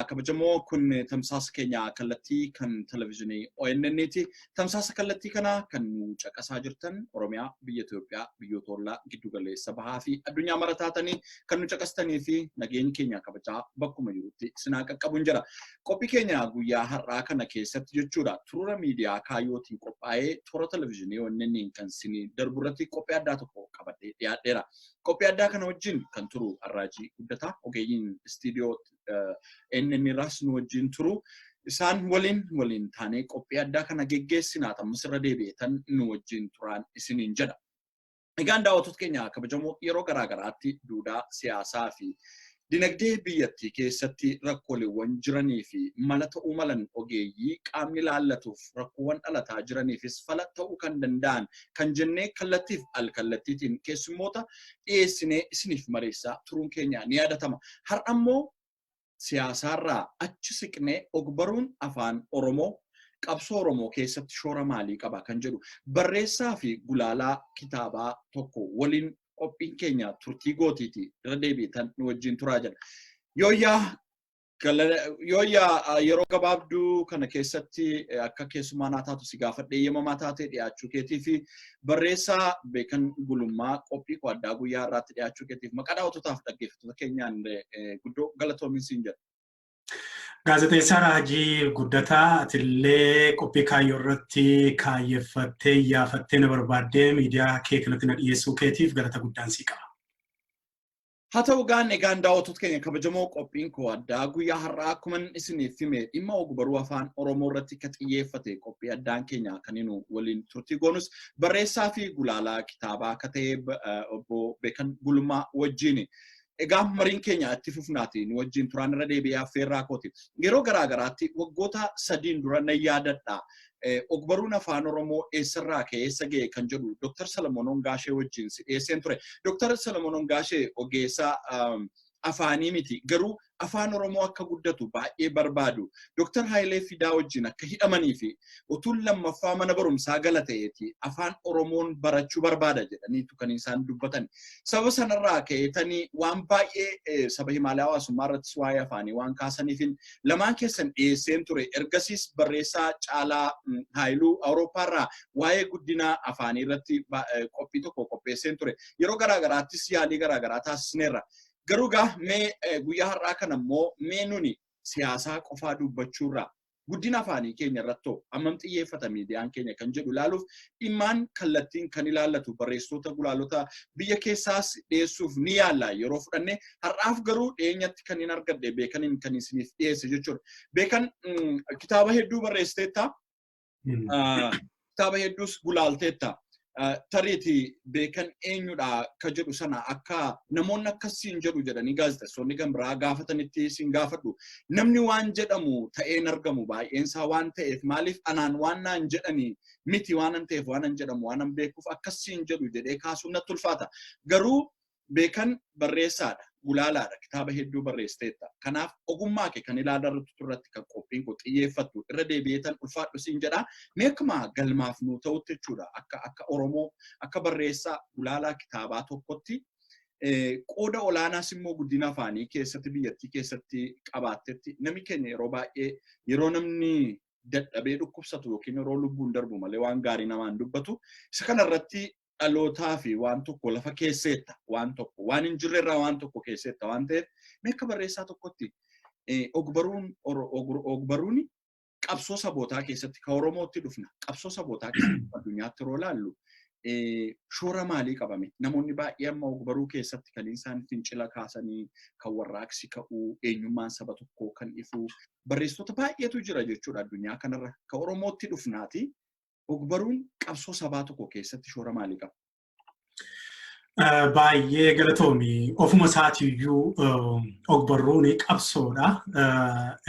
Kabajamoo, kun tamsaasa keenya kallattii kan televezyiinii ONN'ti. Tamsaasa kallattii kana kan nu caqasaa jirtan Oromiyaa, biyya Itoophiyaa, biyyoota ollaa, giddu galeessa bahaa fi addunyaa mara taatanii kan nu caqastanii fi nageenyi keenya kabajaa bakkuma jirutti sinaa qaqqabuun jira. Qophii keenya guyyaa har'aa kana keessatti jechuudha, turuura miidiyaa kaayyootiin qophaa'ee toora televezyiinii ONN kan sinii darbu irratti qophii addaa tokko qabadhee dhiyaadheera. Qophii addaa kana wajjin kan turu Arraajii Guddataa, ogeeyyiin istiidiyoo NN irraas nu wajjin turu. Isaan waliin taanee qophii addaa kana geggeessinaa, ammas irra deebi'eetan nu wajjin turaan isiniin jedha. Egaan daawwattoota keenya kabajamoo, yeroo garaa garaatti duudhaa siyaasaa fi dinagdee biyyattii keessatti rakkooleewwan jiranii fi mala ta'uu malan, ogeeyyii qaamni laallatuuf rakkoowwan dhalataa jiraniifis fala ta'uu kan danda'an kan jennee kallattiif al kallattiitiin keessummoota dhiyeessinee isiniif mareessaa turuun keenya ni yaadatama. Har'a immoo siyaasaarraa achi siqnee ogbaruun afaan Oromoo qabsoo Oromoo keessatti shoora maalii qaba kan jedhu barreessaa fi gulaalaa kitaabaa tokko waliin qophiin keenya turtii gootiiti, irra deebiitan nu wajjin turaa jedha. Yooyyaa, yeroo gabaabduu kana keessatti akka keessummaa naa taatu si gaafadhee eeyyamamaa taatee dhiyaachuu keetii fi barreessaa Beekan Gulummaa qophii koo addaa guyyaa har'aatti dhiyaachuu keetiif maqaa daawwattootaaf dhaggeeffattoota keenyaan guddoo galatoomin siin jedha. Gaazexeessaa Raajii Guddataa, atillee qophii kaayyoo irratti kaayyeffattee iyyaafattee na barbaaddee miidiyaa kee kanatti na dhiyeessuu keetiif galata guddaan sii qaba. Haa ta'u gaan, egaan daawwattoota keenya kabajamoo, qophiin koo addaa guyyaa har'aa akkuma isiniif hime dhimma ogbarruu afaan Oromoo irratti akka xiyyeeffate. Qophii addaan keenya kan nu waliin turtii goonus barreessaa fi gulaalaa kitaabaa akka ta'e obbo Beekan Gulummaa wajjin. Egaa mariin keenya itti fufnaati, nu wajjin turaan irra deebi'ee affeerraa kooti. Yeroo garaa garaatti waggoota 3n dura nan yaadadha. Ogbaruun afaan Oromoo eessarraa ka'ee eessa ga'e kan jedhu Dr. Salamoon Ongaashee wajjin si dhiyeesseen ture. Dr. Salamoon Ongaashee ogeessa afaanii miti. Garuu afaan Oromoo akka guddatu baay'ee barbaadu. Dr. Hayilee Fidaa wajjin akka hidhamanii fi utuun lammaffaa mana barumsaa gala ta'eeti afaan Oromoon barachuu barbaada jedhaniitu kan isaan dubbatan. Saba sanarraa ka'eetanii waan baay'ee saba himaalee hawaasummaa irrattis waa'ee afaanii waan kaasaniif lamaan keessan dhiyeesseen ture. Ergasiis barreessaa Caalaa Haayiluu Awurooppaarraa waa'ee guddina afaanii irratti qophii tokko qopheesseen ture. Yeroo garaa garaattis yaalii garaa garaa taasisneerra. Garuu gaa mee guyyaa har'aa kana immoo mee nuni siyaasaa qofaa dubbachuurraa guddina afaanii keenya irratti hammam xiyyeeffata miidiyaan keenya kan jedhu ilaaluuf dhimmaan kallattiin kan ilaallatu barreessitoota, gulaalota biyya keessaas dhiyeessuuf ni yaalla yeroo fudhanne. Har'aaf garuu dhiyeenyatti kan hin argadhe Beekaniin kan isiniif dhiyeesse jechuudha. Beekan, kitaaba hedduu barreessiteetta. Kitaaba hedduus gulaalteetta. Tariiti Beekan eenyudha ka jedhu sana akka namoonni akkasiin jedhu jedhanii gaazexeessonni kan biraa gaafatanitti siin gaafadhu. Namni waan jedhamu ta'een argamu baay'een isaa waan ta'eef, maaliif anaan waan naan jedhanii miti, waan an ta'eef waan an jedhamu waan an beekuuf akkasiin jedhu jedhee kaasuun natti ulfaata. Garuu Beekan barreessaadha, gulaalaadha, kitaaba hedduu barreessiteetta. Kanaaf ogummaa kee kan ilaalaa irratti kan qophiin koo xiyyeeffattu, irra deebi'eetan ulfaadhu siin jedha. Mee akkuma galmaaf nuu ta'utti jechuudha, akka Oromoo, akka barreessaa gulaalaa kitaabaa tokkotti, qooda olaanaas immoo guddina afaanii keessatti biyyattii keessatti qabaattetti, namni keenya yeroo baay'ee yeroo namni dadhabee dhukkubsatu yookiin yeroo lubbuun darbu malee waan gaarii namaan dubbatu. Isa kanarratti dhalootaa fi waan tokko lafa keesseetta, waan tokko waan hin jirre irraa waan tokko keesseetta waan ta'eef, mee akka barreessaa tokkotti ogbaruun qabsoo sabootaa keessatti, ka Oromootti dhufna, qabsoo sabootaa keessatti addunyaatti yeroo laallu shoora maalii qabame? Namoonni baay'ee amma ogbaruu keessatti kan isaan fincila kaasanii, kan warraaqsi ka'uu, eenyummaan saba tokkoo kan ifu barreessitoota baay'eetu jira jechuudha addunyaa kanarra. Ka Oromootti dhufnaati, ogbaruun qabsoo sabaa tokko keessatti shoora maalii qaba? Baay'ee galatoomi. Ofuma isaatiiyyuu ogbarruun qabsoodha.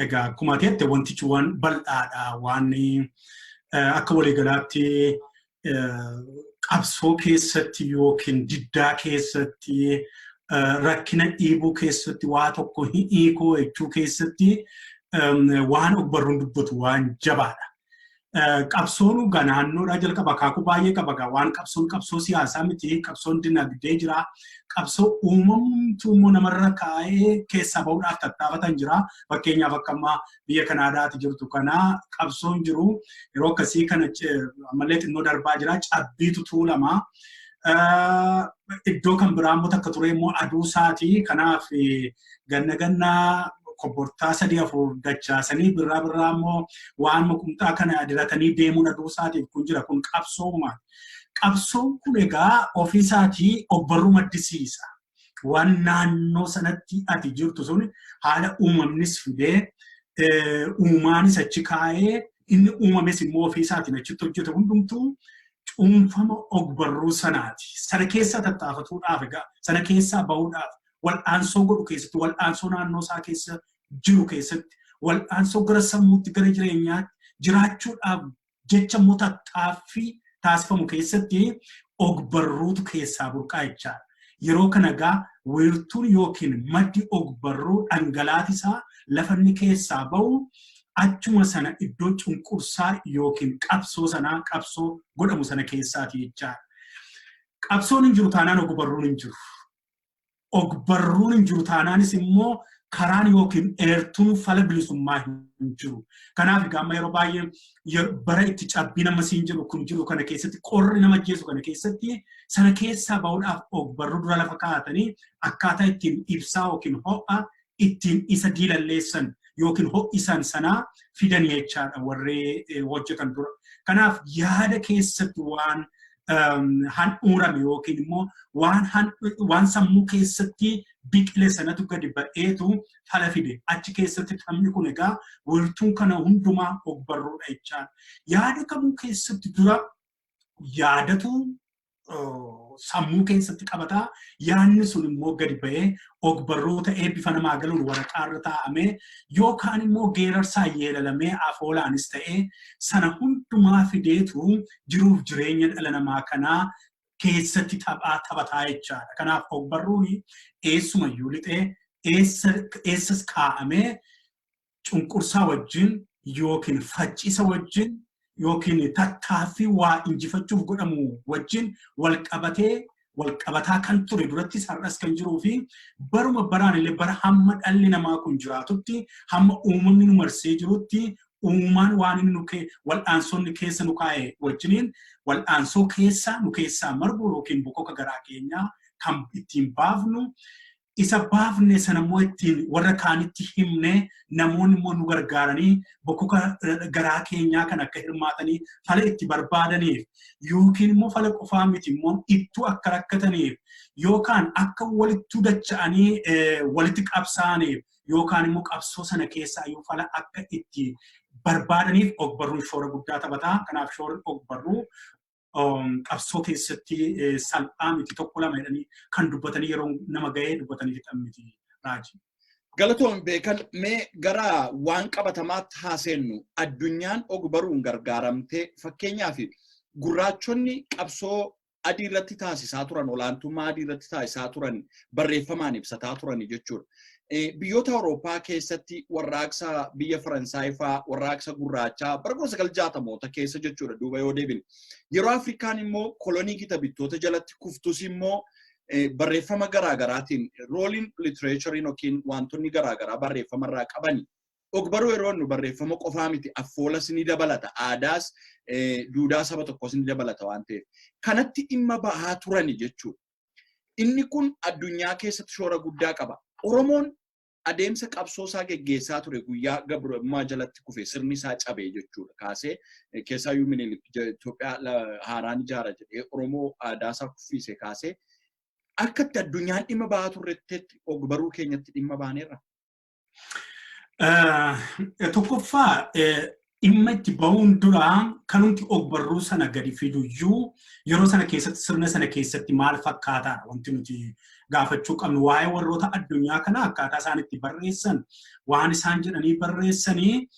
Egaa akkuma ati jette wantichi waan bal'aadha. Waan akka waliigalaatti qabsoo keessatti yookiin diddaa keessatti, rakkina dhiibuu keessatti, waa tokko hiikuu jechuu keessatti waan ogbarruun dubbatu waan jabaadha. Qabsoon egaa naannoodhaa jalqaba, akaakuu baay'ee qaba egaa. Waan qabsoon qabsoo siyaasaa miti, qabsoon dinagdee jira. Qabsoo uumamtuu immoo namarra kaa'ee keessaa bahuudhaaf tattaafatan jira. Fakkeenyaaf, akka ammaa biyya Kanaadaati jirtu kana qabsoon jiru yeroo akkasii kana ammallee xinnoo darbaa jira, cabbiitu tuulama. Iddoo kan biraa immoo takka ture immoo aduu isaati. Kanaaf ganna gannaa kobbortaa sadii afur dachaasanii, birraa birraa immoo waan qumxaa kana diratanii deemuun aduu isaatiif kun jira, kun qabsooma. Qabsoon kun egaa ofiisaatii ogbarruu maddisiisa. Waan naannoo sanatti ati jirtu sun haala uumamnis fidee, uumaanis achi kaa'ee, inni uumames immoo ofiisaatiin achitti hojjetu hundumtuu cuunfama ogbarruu sanaati. Sana keessaa tattaafatuudhaaf egaa, sana keessaa bahuudhaaf wal'aansoo godhu keessatti, wal'aansoo naannoo isaa keessa jiru keessatti, wal'aansoo gara sammuutti, gara jireenyaatti jiraachuudhaaf jecha immoo tattaaffii taasifamu keessatti ogbarruutu keessaa burqaa jechaadha. Yeroo kana egaa wiirtuun yookiin maddi ogbarruu dhangalaati isaa lafa inni keessaa bahu achuma sana, iddoo cunqursaa yookiin qabsoo sanaa, qabsoo godhamu sana keessaati jechaadha. Qabsoon hin jiru taanaan ogbarruun hin jiru. Ogbarruun hin jiru taanaanis immoo karaan yookiin eertuun fala bilisummaa hin jiru. Kanaaf egaa amma yeroo baay'ee bara itti cabbii nama siin jedhu kun jiru kana keessatti, qorri nama ajjeesu kana keessatti, sana keessaa bahuudhaaf ogbarruu dura lafa kaa'atanii akkaataa ittiin ibsaa yookiin ho'a ittiin isa diilalleessan yookiin ho'isan sanaa fidan jechaadha warri hojjetan dura. Kanaaf yaada keessatti waan handhuurame yookiin immoo waan sammuu keessatti biqile sanatu gadi ba'eetu fala fide. Achi keessatti taphni kun egaa wiirtuun kana hundumaa ogbarruudha jechaadha. Yaada kamuu keessatti dura yaadatu sammuu keessatti qabataa, yaadni sun immoo gadi ba'ee ogbarruu ta'ee bifa namaa galuun waraqaarra taa'amee yookaan immoo geerarsaan yeelalamee afoolaanis ta'ee sana hundumaa fideetu jiruuf jireenya dhala namaa kanaa keessatti taphaa taphataa jechaadha. Kanaaf ogbarruun eessumayyuu lixee, eessas kaa'amee, cunqursaa wajjin yookiin faccisa wajjin yookiin tattaaffii waa injifachuuf godhamu wajjin wal qabatee, wal qabataa kan ture durattis, har'as kan jiruu fi baruma baraan illee, bara hamma dhalli namaa kun jiraatutti, hamma uumamni nu marsee jirutti, uumaan waan inni nu wal'aansonni keessa nu kaa'e wajjiniin wal'aansoo keessa nu keessaa margu yookiin bokoka garaa keenyaa kan ittiin baafnu, isa baafne sana immoo ittiin warra kaanitti himne, namoonni immoo nu gargaaranii bokoka garaa keenyaa kan akka hirmaatanii fala itti barbaadaniif, yookiin immoo fala qofaa miti immoo ittuu akka rakkataniif yookaan akka walittuu dacha'anii walitti qabsaa'aniif yookaan immoo qabsoo sana keessaa iyyuu fala akka itti barbaadaniif ogbarruun shoora guddaa taphataa. Kanaaf shoorri ogbarruu qabsoo keessatti salphaa miti, tokko lama jedhanii kan dubbatanii yeroo nama ga'ee dubbatanii fixan miti, Raajii. Galatoon Beekan, mee gara waan qabatamaatti haaseennu. Addunyaan ogbarruun gargaaramtee, fakkeenyaaf gurraachonni qabsoo adii irratti taasisaa turan, olaantummaa adii irratti taasisaa turan barreeffamaan ibsataa turan jechuudha. Biyyoota Awurooppaa keessatti warraaqsa biyya Faransaay fa'aa, warraaqsa gurraachaa bara 1960moota keessa jechuudha duuba yoo deebine. Yeroo Afrikaan immoo kolonii gita bittoota jalatti kuftus immoo barreeffama garaagaraatiin rooliin literatureiin yookiin wantoonni garaagaraa barreeffamarraa qabani. Ogbarruu yeroo nu barreeffama qofaa miti, affoolas ni dabalata, aadaas duudhaa saba tokkos ni dabalata waan ta'eef. Kanatti dhimma bahaa turani jechuudha. Inni kun addunyaa keessatti shoora guddaa qaba. Oromoon adeemsa qabsoo isaa geggeessaa ture guyyaa gabrummaa jalatti kufe, sirni isaa cabee jechuudha kaasee, keessaayyuu Minilik Itoophiyaa haaraan ijaara jedhee Oromoo aadaa isaa kuffise kaasee, akka itti addunyaan dhimma bahaa turretti ogbarruu keenyatti dhimma baaneerra. Tokkoffaa, dhimma itti bahuun dura kanumti ogbarruu sana gadi fiduyyuu yeroo sana keessatti, sirna sana keessatti maal fakkaataadha wanti nuti gaafachuu qabnu. Waa'ee warroota addunyaa kana akkaataa isaan itti barreessan, waan isaan jedhanii barreessanii,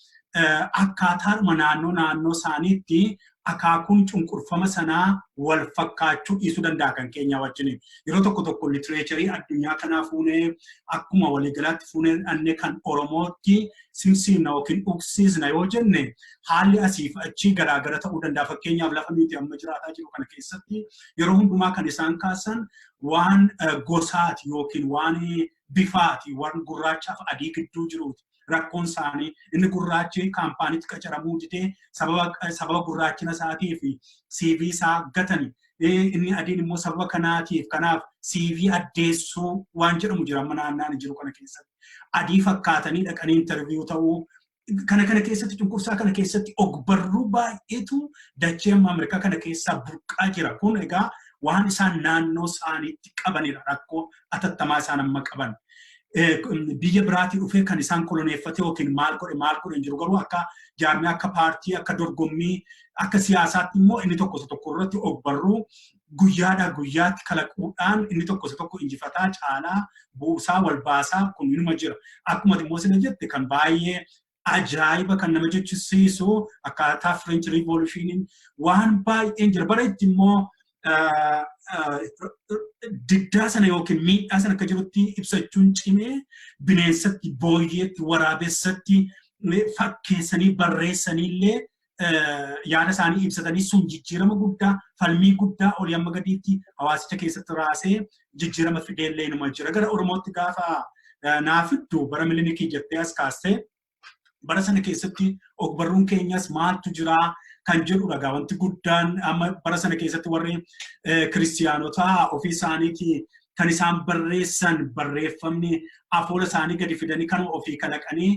akkaataadhuma naannoo naannoo isaaniitti Akaakuun cunqurfama sanaa wal fakkaachuu dhiisuu danda'a kan keenya wajjiniin. Yeroo tokko tokko literature addunyaa kanaa fuunee, akkuma waliigalaatti fuunee dhannee kan Oromootti simsiifna yookiin dhugsiisna yoo jenne, haalli asiif achi garaagara ta'uu danda'a. Fakkeenyaaf, lafa nuti amma jiraataa jiru kana keessatti yeroo hundumaa kan isaan kaasan waan gosaati yookiin waan bifaati, waan gurraachaaf adii gidduu jiruuti. Rakkoon isaanii inni gurraachi kaampaaniitti qacaramuu didee sababa gurraachina isaatii fi CV isaa gatani. Inni adiin immoo sababa kanaatiif, kanaaf CV addeessuu waan jedhamu jira amma naannaan jiru kana keessatti. Adii fakkaatanii dhaqanii interview ta'uu kana keessatti, cunqursaa kana keessatti ogbarruu baay'eetu dachee amma Ameerikaa kana keessaa burqaa jira. Kun egaa waan isaan naannoo isaaniitti qabanidha, rakkoo atattamaa isaan amma qaban. Biyya biraatii dhufee kan isaan koloneeffate yookiin maal godhe maal godhe hin jiru, garuu akka jaarmee, akka paartii, akka dorgommii, akka siyaasaatti immoo inni tokko isa tokko irratti ogbarruu guyyaadhaa guyyaatti kalaquudhaan inni tokko isa tokko injifataa, caalaa buusaa, wal baasaa kun inuma jira. Akkuma immoo sila jette, kan baay'ee ajaa'iba kan nama jechisiisu akkaataa French Revolution waan baay'een jira. Bara itti immoo diddaa sana yookiin miidhaa sana akka jirutti ibsachuun cimee bineensatti, booyyeetti, waraabessatti fakkeessanii barreessaniillee yaada isaanii ibsatanii, sun jijjiirama guddaa, falmii guddaa olii amma gadiitti hawaasicha keessatti raasee jijjiirama fideellee inuma jira. Gara Oromootti gaafa naa fiddu, bara Milinikii jettee as kaastee, bara sana keessatti ogbarruun keenyas maaltu jiraa kan jedhudha. Gaa wanti guddaan amma bara sana keessatti warri kiristiyaanotaa ofii isaaniitii kan isaan barreessan barreeffamni afoola isaanii gadi fidanii kan ofii kalaqanii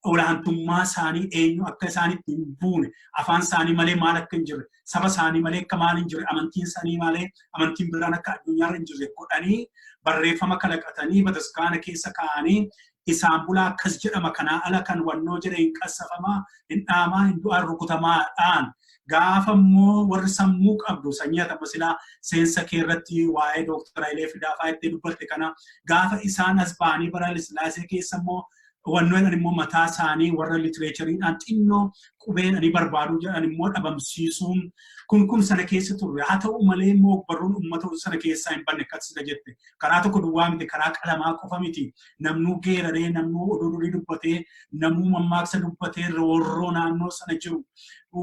olaantummaa isaanii, eenyu akka isaan itti hin buune, afaan isaanii malee maal akka hin jirre, saba isaanii malee akka maal hin jirre, amantiin isaanii malee amantiin biraan akka addunyaarra hin jirre godhanii barreeffama kalaqatanii bataskaana keessa kaa'anii isaan bulaa akkas jedhama. Kanaa ala kan wannoo jedhe hin qassafamaa, hin dhaamaa, hin du'aan rukutamaadhaan. Gaafa immoo warri sammuu qabdu sanyii atama silaa seensa kee irratti waa'ee Dooktar Hayilee Fidaa fa'aa itti dubbatte kana, gaafa isaan as ba'anii bara Sillaasee keessa immoo wannoo jedhan immoo mataa isaanii warra literatureiidhaan xinnoo qubeedhanii barbaaduu jedhan immoo dhabamsiisuun kun sana keessa turre. Haa ta'u malee immoo barruun uummata sana keessaa hin banne. Akkas jette, karaa tokko duwwaa miti, karaa qalamaa qofa miti. Namnuu geeraree, namnuu oduu durii dubbatee, namuu mammaaksa dubbatee, roorroo naannoo sana jiru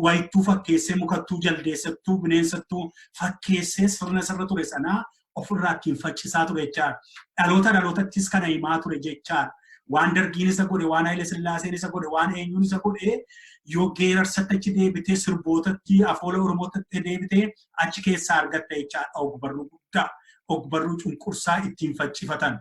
wayittuu fakkeessee, mukattuu, jaldeessattuu, bineensattuu fakkeessee sirna sirra ture sanaa ofirraa ittiin faccisaa ture jechaadha. Dhaloota dhalootattis kana himaa ture jechaadha. Waan Dargiin isa godhe, waan Haile Sillaaseen isa godhe, waan eenyuun isa godhe yoo geerarsatti achi deebitee, sirbootatti, afoola Oromootti deebitee achi keessaa argatta jechaadha ogbarruu guddaa, ogbarruu cunqursaa ittiin faccifatan.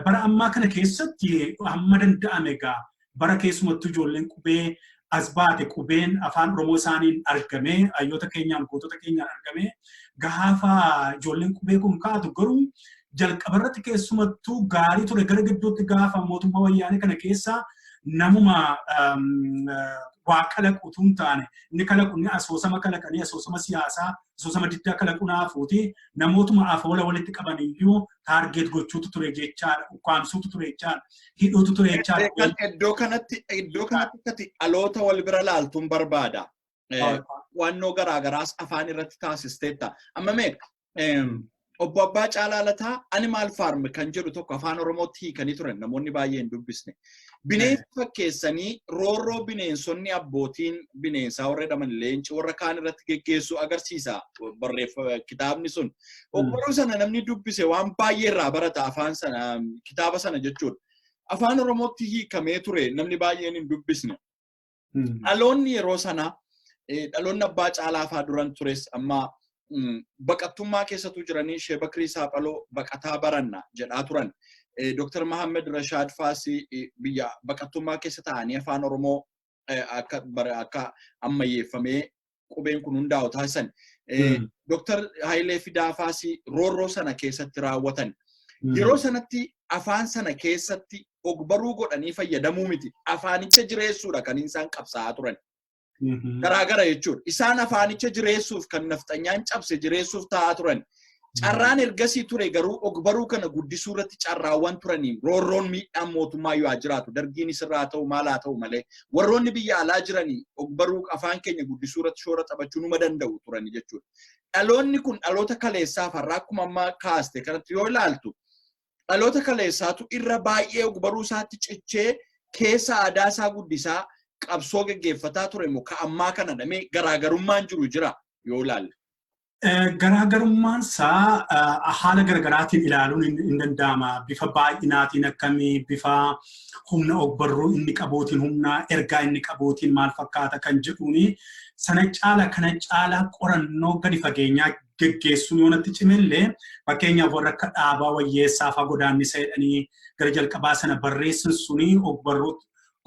Bara ammaa kana keessatti hamma danda'ame egaa bara keessumattuu ijoolleen qubee as baate, qubeen afaan Oromoo isaaniin argame, hayyoota keenyaan, gootota keenyaan argame, gaafa ijoolleen qubee kun kaatu garuu jalqabarratti keessumattuu gaarii ture. Gara gidduutti gaafa mootummaa Wayyaanee kana keessa namuma waa kalaqu utuu hin taane, inni kalaqu inni asoosama kalaqanii, asoosama siyaasaa, asoosama diddaa kalaqu naafuuti, namootuma afoola walitti qaban iyyuu target gochuutu ture jechaadha, ukkaamsuutu ture jechaadha, hidhuutu ture jechaadha. Iddoo kanatti akkati dhaloota wal bira laaltuun barbaada. Waannoo garaagaraas afaan irratti taasisteetta. Amma mee obbo Abbaa Caalaa Lataa Animal Farm kan jedhu tokko afaan Oromootti hiikanii turan, namoonni baay'ee hin dubbisne. Bineensa fakkeessanii roorroo bineensonni abbootiin bineensaa warra jedhaman leenci warra kaan irratti geggeessuu agarsiisa barreeffa kitaabni sun. Ogbarruu sana namni dubbise waan baay'ee irraa barata afaan sana, kitaaba sana jechuudha. Afaan Oromootti hiikamee ture, namni baay'een hin dubbisne. Dhaloonni yeroo sana, dhaloonni Abbaa Caalaa fa'aa duran tures, amma baqattummaa keessattuu jiranii, Shee Bakrii Saaphaloo baqataa baranna jedhaa turan. Dr. Mahammed Rashaad Faasii biyya baqattummaa keessa ta'anii afaan Oromoo akka ammayyeeffamee qubeen kun hundaa'u taasisan. Dr. Hayilee Fidaa Faasii roorroo sana keessatti raawwatan. Yeroo sanatti afaan sana keessatti ogbaruu godhanii fayyadamuu miti. Afaanicha jireessuudha kan isaan qabsaa'aa turan. Garaagara jechuudha. Isaan afaanicha jireessuuf, kan nafxanyaan cabse jireessuuf taa'aa turan. Carraan ergasii ture garuu ogbaruu kana guddisuu irratti carraawwan turaniin roorroon miidhaan mootummaa yoo jiraatu, dargiin isirraa haa ta'u, maal haa ta'u malee, warroonni biyya alaa jiranii ogbaruu afaan keenya guddisuu irratti shoora taphachuu numa danda'u turanii jechuudha. Dhaloonni kun dhaloota kaleessaaf har'a akkuma ammaa kaaste kanatti yoo ilaaltu, dhaloota kaleessaatu irra baay'ee ogbaruu isaatti cichee keessa aadaa isaa guddisaa qabsoo geggeeffataa ture moo ka ammaa kana dhamee garaagarummaan jiru jira yoo ilaalle? Garaagarummaan isaa haala garaagaraatiin ilaaluun hin danda'ama. Bifa baay'inaatiin akkamii, bifa humna ogbarruu inni qabuutiin, humna ergaa inni qabuutiin maal fakkaata kan jedhuuni sana caala kana caala qorannoo gadi fageenyaa geggeessuun yoo natti cimellee, fakkeenyaaf warra akka Dhaabaa Wayyeessaa fa'aa Godaannisa jedhanii gara jalqabaa sana barreessan suni ogbarruu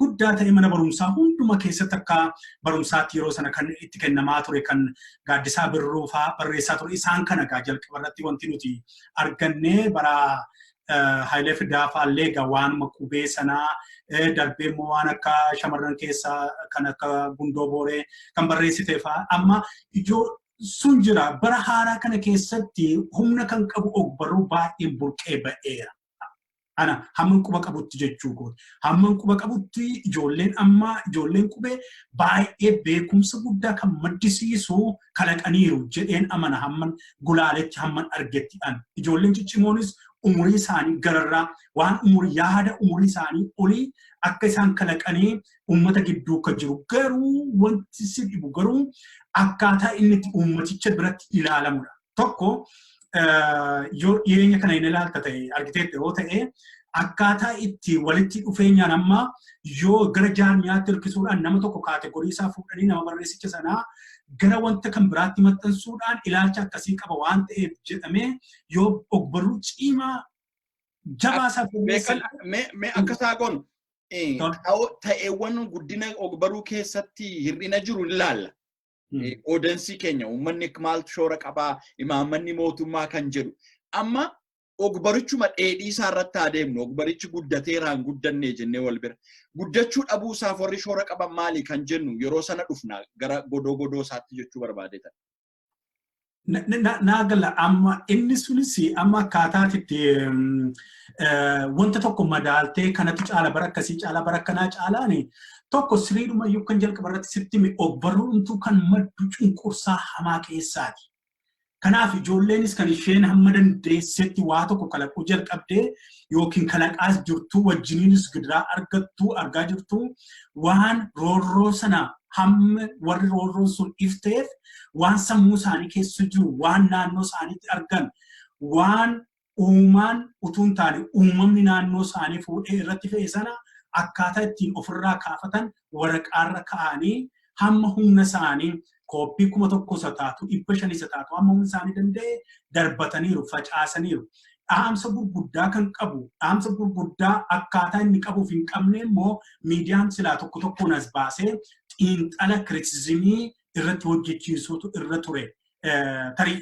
guddaa ta'e mana barumsaa hunduma keessatti akka barumsaatti yeroo sana kan itti kennamaa ture, kan Gaaddisaa Birruu fa'aa barreessaa ture. Isaan kana egaa jalqaba irratti wanti nuti arganne bara Hayilee Fidaa fa'aallee egaa waanuma qubee sanaa darbee immoo waan akka shamarran keessaa kan akka Gundoo Booree kan barreessite fa'aa amma ijoo sun jira. Bara haaraa kana keessatti humna kan qabu ogbarruu baay'een burqee ba'eera. Ana hamman quba qabutti jechuu kooti. Hamman quba qabutti ijoolleen ammaa, ijoolleen qubee baay'ee beekumsa guddaa kan maddisiisu kalaqaniiru jedheen amana, hamman gulaaletti, hamman argetti an. Ijoolleen ciccimoonis umurii isaanii gararraa waan umurii yaada umurii isaanii olii akka isaan kalaqanii uummata gidduu akka jiru. Garuu wanti si dhibu garuu akkaataa inni itti uummaticha biratti ilaalamudha. Tokko, yoo dhiyeenya kana hin ilaalta ta'e, argiteetta yoo ta'e, akkaataa itti walitti dhufeenyaan amma yoo gara jaarmiyaatti hirkisuudhaan nama tokko category isaa fuudhanii nama barreessicha sanaa gara wanta kan biraatti maxxansuudhaan ilaalcha akkasii qaba waan ta'eef jedhamee yoo ogbarruu cimaa jabaa isaa barreessan. Mee akka isaa goonu, ta'eewwan guddina ogbarruu keessatti hir'ina jiru ni ilaalla. Audience keenya, uummanni maaltu shoora qabaa, imaammanni mootummaa kan jedhu. Amma ogbarichuma dheedhii isaa irratti adeemnu, ogbarichi guddateera hin guddanne jennee wal bira. Guddachuu dhabuu isaaf warri shoora qaban maali kan jennu yeroo sana dhufna, gara godoo godoo isaatti jechuu barbaadeeta. Naa gala. Amma inni sunis amma akkaataa itti wanta tokko madaaltee kanatu caala, bara akkasii caala, bara akkanaa caalaani, tokko siriidhuma iyyuu kan jalqaba irratti sitti hime, ogbarruuntu kan maddu cunqursaa hamaa keessaati. Kanaaf ijoolleenis kan isheen hamma dandeessetti waa tokko kalaquu jalqabdee yookiin kalaqaas jirtu, wajjiniinis gidiraa argattu argaa jirtu, waan roorroo sana hamma warri roorroon sun ifteef waan sammuu isaanii keessa jiru, waan naannoo isaaniitti argan, waan uumaan utuu hin taane uumamni naannoo isaanii fuudhee irratti fe'e sana akkaataa ittiin ofirraa kaafatan waraqaarra kaa'anii hamma humna isaanii kooppii 1000 isa taatu, 500 isa taatu, hamma humna isaanii danda'e darbataniiru, facaasaniiru. Dhaamsa gurguddaa kan qabu, dhaamsa gurguddaa akkaataa inni qabuuf hin qabne immoo miidiyaan silaa tokko tokkoon as baasee xiinxala criticism irratti hojjechiisuutu irra ture. Tarii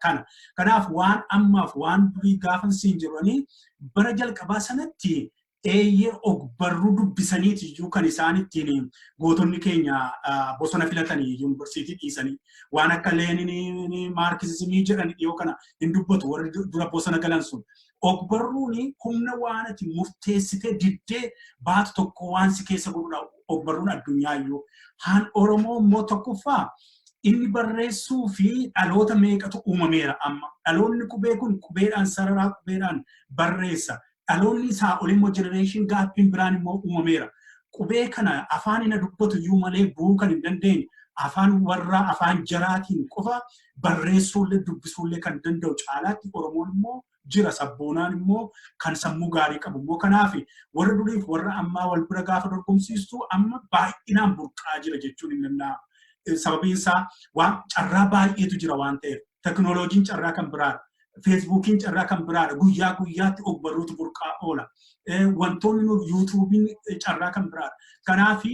kana. Kanaaf waan ammaaf waan durii gaafan siin jedhanii, bara jalqabaa sanatti eeyyee, ogbarruu dubbisaniiti iyyuu kan isaan ittiin gootonni keenya bosona filatanii yuunivarsiitii dhiisanii, waan akka Leeninii, Maarkisizimii jedhan dhiyoo kana hin dubbatu warri dura bosona galan sun. Ogbarruun humna waan ati murteessitee diddee baatu tokko waan si keessa godhudha ogbarruun addunyaa iyyuu. Haan Oromoo immoo tokkoffaa inni barreessuu fi dhaloota meeqatu uumameera amma. Dhaloonni qubee kun qubeedhaan sararaa, qubeedhaan barreessa. Dhaloonni isaa ol immoo generation gapiin biraan immoo uumameera. Qubee kana afaan inni dubbatu iyyuu malee bu'uu kan hin dandeenye, afaan warraa afaan jaraatiin qofa barreessuullee dubbisuullee kan danda'u caalaatti Oromoon immoo jira, sabboonaan immoo kan sammuu gaarii qabu immoo. Kanaaf warra duriif warra ammaa wal bira gaafa dorgomsiistu amma baay'inaan burqaa jira jechuun hin danda'amu. Sababiin isaa waan carraa baay'eetu jira waan ta'eef, teknooloojiin carraa kan biraadha. Feesbuukiin carraa kan biraadha. Guyyaa guyyaatti ogbarruutu burqaa oola. Wantoonni nu yuutuubiin carraa kan biraadha. Kanaaf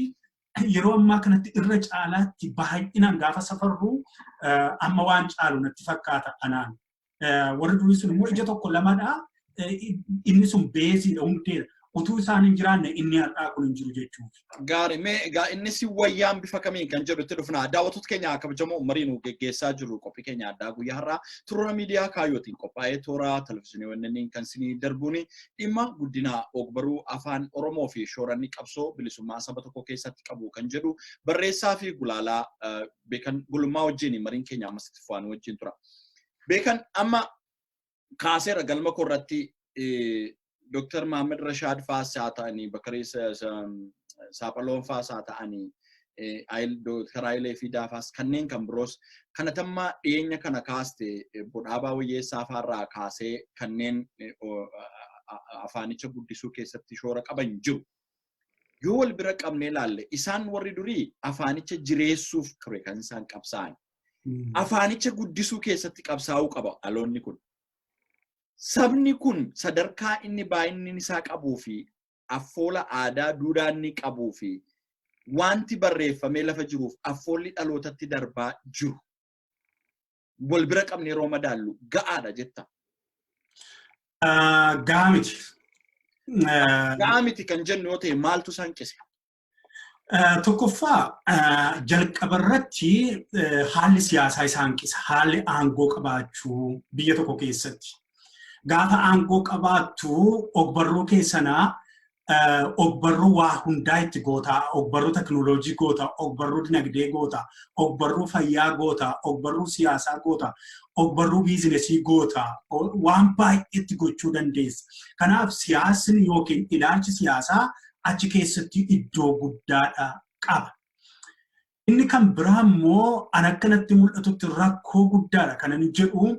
yeroo ammaa kanatti irra caalaatti baay'inaan gaafa safarru amma waan caalu natti fakkaata anaan. Warri durii sun immoo ija tokko lamadha. Inni sun baseiidha, hundeedha. Utuu isaan hin jiraanne inni har'aa kun hin jiru jechuudha. Gaarii, mee egaa innis wayyaan bifa kamiin kan jedhu itti dhufna. Daawwattoota keenya kabajamoo, marii nu geggeessaa jiru qophii keenya addaa guyyaa har'aa Turoora Miidiyaa Kaayyootiin qophaa'ee toora televizyiiniiwwan kan isinii darbuun dhimma guddina ogbarruu Afaan Oromoo fi shooranni qabsoo bilisummaa saba tokko keessatti qabu kan jedhu barreessaa fi gulaalaa Beekan Gulummaa wajjin mariin keenya ammas itti fufaan wajjin tura. Beekan, amma kaaseera galma koo irratti, Dr. Mahammad Rashaad faas haa ta'anii, Bakarii Saaphaloon faas haa ta'anii, Dr. Hayilee Fidaa faas, kanneen kan biroos kana tamma dhiyeenya kana kaaste, Bodhaabaa Wayyeessaa faarraa kaasee kanneen afaanicha guddisuu keessatti shoora qaban jiru. Yoo wal bira qabnee ilaalle, isaan warri durii afaanicha jireessuuf ture kan isaan qabsaa'an. Afaanicha guddisuu keessatti qabsaa'uu qaba dhaloonni kun. Sabni kun sadarkaa inni baay'inni isaa qabuu fi affoola aadaa duudhaa inni qabuu fi wanti barreeffamee lafa jiruuf affoolli dhalootatti darbaa jiru, wal bira qabne yeroo madaallu ga'aadha jetta? Ga'aa miti. Ga'aa miti kan jennu yoo ta'e, maaltu isaan qise? Tokkoffaa, jalqaba irratti haalli siyaasaa isaan qisa. Haalli aangoo qabaachuu biyya tokko keessatti. Gaafa aangoo qabaattu ogbarruu keessanaa ogbarruu waa hundaa itti gootaa, ogbarruu teknooloojii goota, ogbarruu dinagdee goota, ogbarruu fayyaa goota, ogbarruu siyaasaa goota, ogbarruu biizinesii goota, waan baay'eetti gochuu dandeessa. Kanaaf siyaasni yookiin ilaalchi siyaasaa achi keessatti iddoo guddaadha qaba. Inni kan biraa immoo, an akkanatti mul'atutti rakkoo guddaadha kan ani jedhu,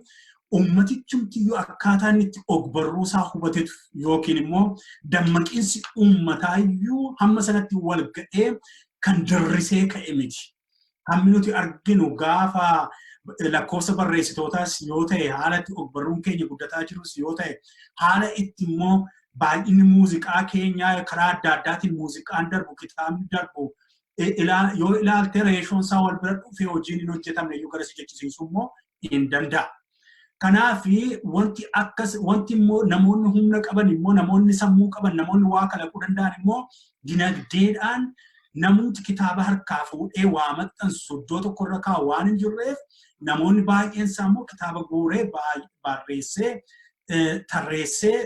ummatichumtiyyuu akkaataa inni itti ogbarruu isaa hubatetu yookiin immoo dammaqiinsi uummataayyuu hamma sanatti wal ga'ee kan dirrisee ka'e miti. Hammi nuti arginu gaafa lakkoofsa barreessitootaas yoo ta'e, haala itti ogbarruun keenya guddataa jirus yoo ta'e, haala itti immoo baay'inni muuziqaa keenyaa, karaa adda addaatiin muuziqaan darbu, kitaabni darbu yoo ilaalte, ratioon isaa wal bira dhufee hojiin hin hojjetamne iyyuu gara si jechisiisuu immoo hin danda'a. Kanaaf wanti akkas, wanti immoo namoonni humna qaban immoo, namoonni sammuu qaban, namoonni waa kalaquu danda'an immoo dinagdeedhaan namooti kitaaba harkaa fuudhee waa maxxansu iddoo tokkorra kaa'u waan hin jirreef, namoonni baay'een isaa immoo kitaaba guuree, barreessee, tarreessee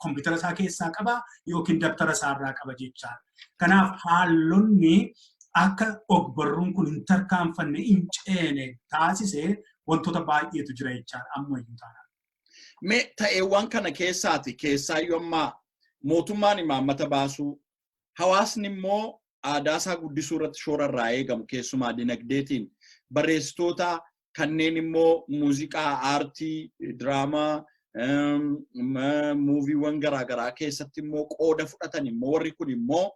kompiitara isaa keessaa qaba yookiin dabtara isaa irraa qaba jechaadha. Kanaaf haalonni akka ogbarruun kun hin tarkaanfanne, hin ceene taasise wantoota baay'eetu jira jechaadha ammayyuu taanaan. Mee ta'eewwan kana keessaati, keessaayyuu amma mootummaan imaammata baasuu, hawaasni immoo aadaa isaa guddisuu irratti shoora irraa eegamu, keessumaa dinagdeetiin barreessitoota kanneen immoo muuziqaa, aartii, diraamaa, muuviiwwan garaagaraa keessatti immoo qooda fudhatan immoo, warri kun immoo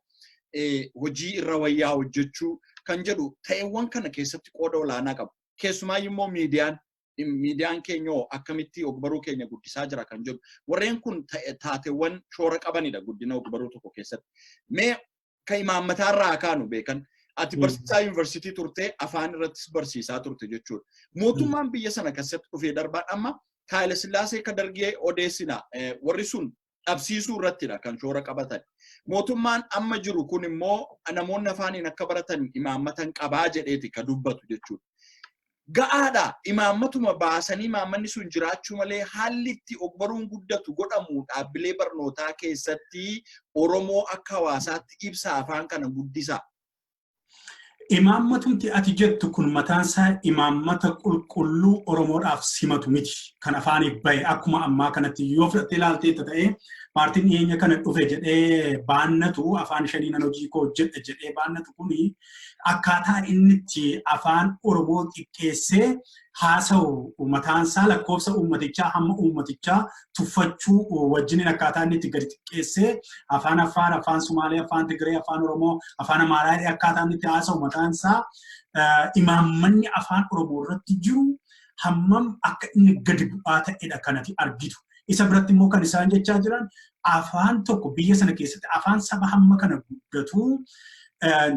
hojii irra wayyaa hojjechuu kan jedhu ta'eewwan kana keessatti qooda olaanaa qabu. Keessumaayyuu immoo miidiyaan keenya akkamitti ogbarruu keenya guddisaa jira kan jedhu, warreen kun taateewwan shoora qabanidha guddina ogbarruu tokko keessatti. Mee kan imaammataarraa kaanu, Beekan. Ati barsiisaa yuunivarsiitii turte, afaan irrattis barsiisaa turte jechuudha. Mootummaan biyya sana keessatti dhufee darbaan amma Haayile Sillaasee kan dargee odeessina, warri sun dhabsiisuu irrattidha kan shoora qabatan. Mootummaan amma jiru kun immoo namoonni afaaniin akka baratan imaammatan qabaa jedheeti kan dubbatu jechuudha. Ga'aadha, imaammatuma baasanii imaammanni sun jiraachuu malee, haalli itti ogbaruun guddatu godhamu dhaabbilee barnootaa keessatti Oromoo akka hawaasaatti ibsa, afaan kana guddisa? Imaammatumti ati jettu kun mataansaa imaammata qulqulluu Oromoodhaaf simatu miti. Kan afaaniif bahe akkuma ammaa kanatti yoo fudhattee ilaalteetta ta'ee, paartiin dhiyeenya kana dhufe jedhee baannatu, afaan shanii nan hojii koo hojjedha jedhee baannatu kuni, akkaataa inni itti Afaan Oromoo xiqqeessee haasa'u mataansaa lakkoofsa uummatichaa, hamma uummatichaa tuffachuu wajjiniin, akkaataa inni itti gadi xiqqeessee afaan Affaar, afaan Sumaalee, afaan Tigree, afaan Oromoo, afaan Amaaraa akkaataa inni itti haasa'u mataansaa imaammanni Afaan Oromoo irratti jiru hammam akka inni gadi bu'aa ta'edha kanati argitu. Isa biratti immoo kan isaan jechaa jiran, afaan tokko biyya sana keessatti, afaan saba hamma kana guddatu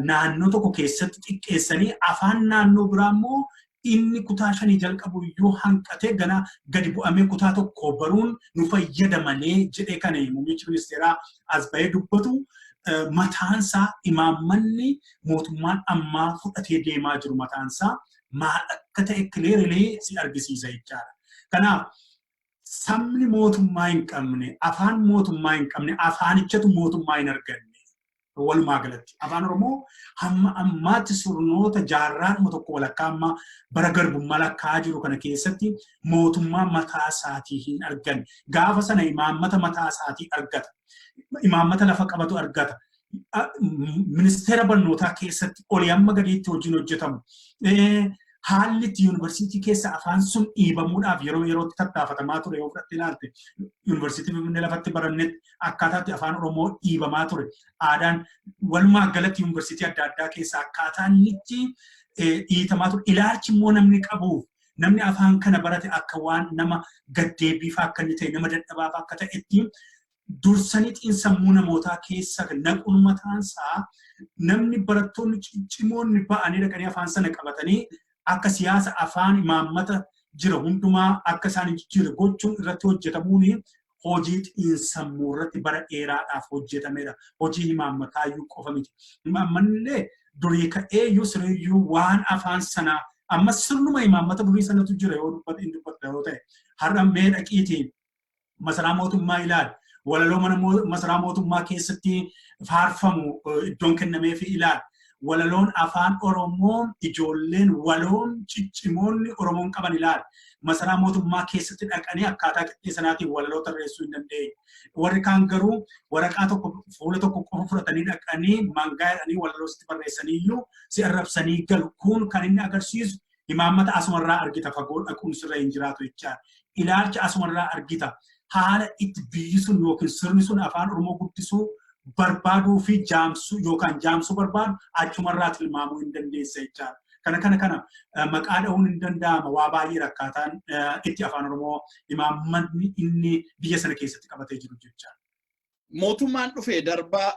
naannoo tokko keessatti xiqqeessanii, afaan naannoo biraa immoo Inni kutaa shanii jalqabu iyyuu hanqatee gana gadi bu'amee kutaa tokko baruun nu fayyada malee jedhee kan muummichi ministeeraa as bahee dubbatu, mataansaa imaammanni mootummaan ammaa fudhatee deemaa jiru mataansaa maal akka ta'e clearly si argisiisa jechaadha. Kanaaf sabni mootummaa hin qabne, afaan mootummaa hin qabne, afaanichatu mootummaa hin arganne. Walumaa galatti Afaan Oromoo hamma ammaatti sirnoota jaarraadhuma tokko walakkaa amma bara garbummaa lakkaa'aa jiru kana keessatti mootummaa mataa isaatii hin arganne. Gaafa sana imaammata mataa isaatii argata. Imaammata lafa qabatu argata. Ministeera barnootaa keessatti olii hamma gadiitti hojiin hojjetamu. Haalli itti yuunivarsiitii keessa afaan sun dhiibamuudhaaf yeroo yerootti tattaafatamaa ture yoo fudhatte ilaalte, Yuunivarsiitii Finfinnee lafatti barannetti akkaataatti Afaan Oromoo dhiibamaa ture. Aadaan walumaa galatti yuunivarsiitii adda addaa keessa akkaataa inni itti dhiitamaa ture. Ilaalchi immoo namni qabuuf, namni afaan kana barate akka waan nama gaddeebiifaa akka inni ta'e, nama dadhabaafaa akka ta'etti dursanii xiinsammuu namootaa keessa naquun mataansaa, namni barattoonni ciccimoonni ba'anii dhaqanii afaan sana qabatanii akka siyaasa afaan imaammata jira hundumaa akka isaan hin jijjiirre gochuun irratti hojjetamuun hojii xiinsammuu irratti bara dheeraadhaaf hojjetamedha. Hojii imaammataayyuu qofa miti. Imaammanni durii ka'eeyyuu siriyyuu waan afaan sanaa amma sirnuma imaammata durii sanatu jira yoo dubbate hin dubbatta yoo ta'e, har'a mee dhaqiitii masaraa mootummaa ilaali. Walaloo mana masaraa mootummaa keessatti faarfamu iddoon kennameefi ilaali. Walaloon Afaan Oromoo ijoolleen waloon ciccimoonni Oromoon qaban ilaali. Masaraa mootummaa keessatti dhaqanii akkaataa qixxee sanaatiin walaloo tarreessuu hin dandeenye. Warri kaan garuu waraqaa tokko fuula tokko qofa fudhatanii dhaqanii mangaa jedhanii walaloo sitti barreessanii iyyuu si arrabsanii galu. Kun kan inni agarsiisu imaammata asumarraa argita, fagoo dhaquun sirra hin jiraatu jechaadha. Ilaalcha asumarraa argita. Haala itti biyyi sun yookiin sirni sun Afaan Oromoo guddisuu barbaaduu fi jaamsuu yookaan jaamsuu barbaadu achumarraa tilmaamuu hin dandeessa jechaadha. Kana maqaa dha'uun hin danda'ama, waa baay'ee akkaataan itti Afaan Oromoo imaammanni inni biyya sana keessatti qabatee jiru jechaadha. Mootummaan dhufee darbaa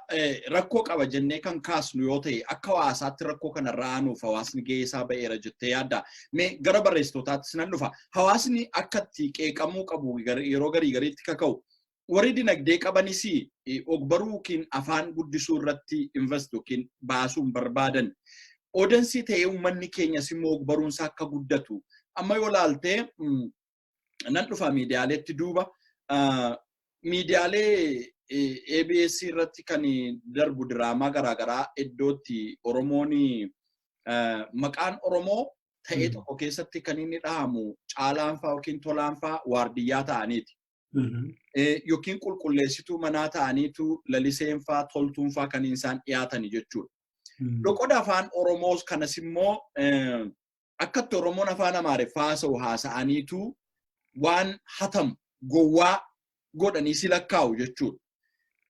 rakkoo qaba jennee kan kaasnu yoo ta'e, akka hawaasaatti rakkoo kanarraa aanuuf hawaasni gahee isaa ba'eera jettee yaadda? Mee gara barreessitootaattis nan dhufa. Hawaasni akka itti qeeqamuu qabu yeroo garii gariitti kaka'u. Warri dinagdee qabanis ogbaruu yookiin afaan guddisuu irratti invest yookiin baasuun barbaadan. Audience ta'ee uummanni keenyas immoo ogbaruunsaa akka guddatu. Amma yoo laaltee, nan dhufa miidiyaaleetti duuba. Miidiyaalee ABS irratti kan darbu diraamaa garaagaraa iddootti Oromoon maqaan Oromoo ta'ee tokko keessatti kan inni dhahamu Caalaanfaa yookiin Tolaanfaa waardiyyaa ta'aniiti. Yookiin qulqulleessituu manaa ta'aniitu Laliseenfaa, Toltuunfaa kan isaan dhiyaatani jechuudha. Loqoda Afaan Oromoos kanas immoo akkatti Oromoon Afaan Amaariffaa haasa'u haasa'aniitu waan hatamu gowwaa godhanii si lakkaa'u jechuudha.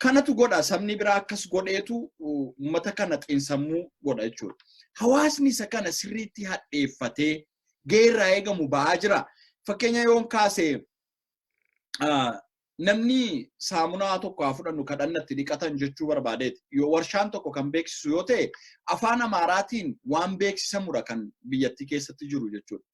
Kanatu godha, sabni biraa akkas godheetu uummata kana xiinsammuu godha jechuudha. Hawaasni isa kana sirriitti hadheeffatee gahee irraa eegamu ba'aa jira. Fakkeenya yoon kaase, namni saamunaa tokko haa fudhannu, kadhannatti dhiqatan jechuu barbaadeeti. Yoo warshaan tokko kan beeksisu yoo ta'e, Afaan Amaaraatiin waan beeksisamudha kan biyyattii keessatti jiru jechuudha.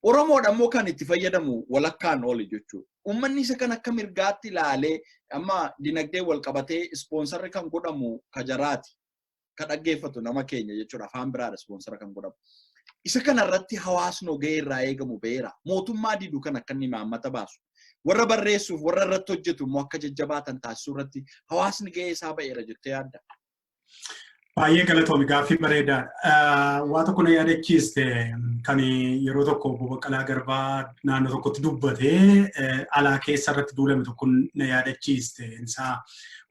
Oromoodha immoo kan itti fayyadamu walakkaan oli jechuudha. Uummanni isa kan akka mirgaatti ilaalee, amma dinagdee wal qabatee sponsorri kan godhamu kajaraati. Ka dhaggeeffatu nama keenya jechuudha. Afaan biraadha sponsora kan godhamu. Isa kanarratti hawaasni gahee irraa eegamu ba'eera. Mootummaa didu kan akka inni imaammata baasu. Warra barreessuuf, warra irratti hojjetu immoo akka jajjabaatan taasisuu irratti hawaasni gahee isaa ba'eera jettee yaadda? Baay'ee galatoomi, gaaffii bareedaadha. Waa tokko na yaadachiiste, kan yeroo tokko Obbo Baqqalaa Garbaa naannoo tokkotti dubbatee alaa keessa irratti duulame tokko na yaadachiiste. Isaa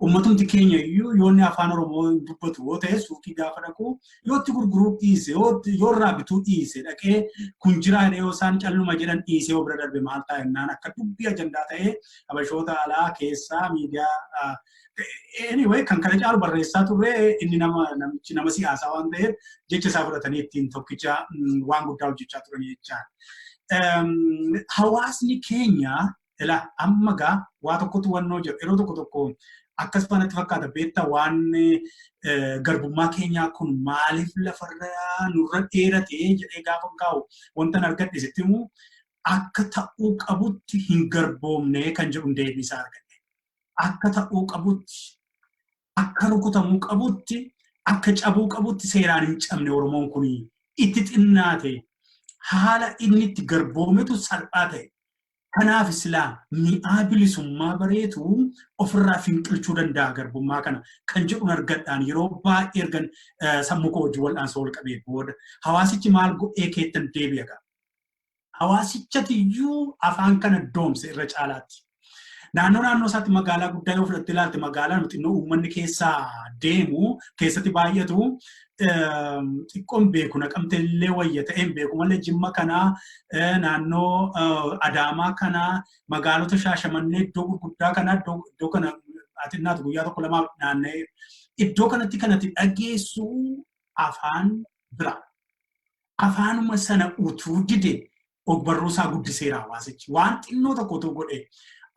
uummatumti keenya iyyuu yoo inni Afaan Oromoo dubbatu yoo ta'e, suuqii gaafa dhaqu yoo itti gurguruu dhiise, yoo irraa bituu dhiise, dhaqee kun jiraa jedhee yoo isaan calluma jedhan dhiisee yoo bira darbe maal ta'a jennaan, akka dubbii ajandaa ta'ee habashoota alaa keessaa miidiyaa, anyway, kan kana caalu barreessaa turre. Inni nama namichi nama siyaasaa waan ta'eef jecha isaa fudhatanii ittiin tokkicha waan guddaa hojjechaa turan jechaan. Hawaasni keenya ila amma gaa waa tokkotu wannoo jedhu yeroo tokko tokko Akkas natti fakkaata beektaa, waan garbummaa keenyaa kun maaliif lafarraa nurra dheerate jedhee gaafa kaa'u wanta argadhe sitti himu, akka ta'uu qabutti hin garboomne kan jedhu deebiisaa argadhe. Akka ta'uu qabutti, akka rukutamuu qabutti, akka cabuu qabutti seeraan hin cabne. Oromoon kun itti xinnaate, haala inni itti garboometu salphaa ta'e. Kanaaf silaa mi'aa bilisummaa bareetu ofirraa finqilchuu danda'a garbummaa kana kan jedhuun argadhaan yeroo baay'ee ergan sammuu koo wajjin wal'aansoo wal qabee booda hawaasichi maal godhee keettan deebi'a gaa. Hawaasichatiyyuu afaan kana doomse irra caalaatti. Naannoo naannoo isaatti magaalaa guddaa yoo fudhatte ilaalte, magaalaa xinnoo uummanni keessaa deemu keessatti baay'atu xiqqoon beeku, Naqamte illee wayya ta'een beeku malee, Jimma kanaa, naannoo Adaamaa kanaa, magaalota Shaashamannee, iddoo gurguddaa kanaa, iddoo kana atinnaatu guyyaa tokko lamaaf naanna'ee iddoo kanatti kanatti dhageessu afaan bira. Afaanuma sana utuu dide ogbarruu isaa guddiseera hawaasichi. Waan xinnoo tokko utuu godhe,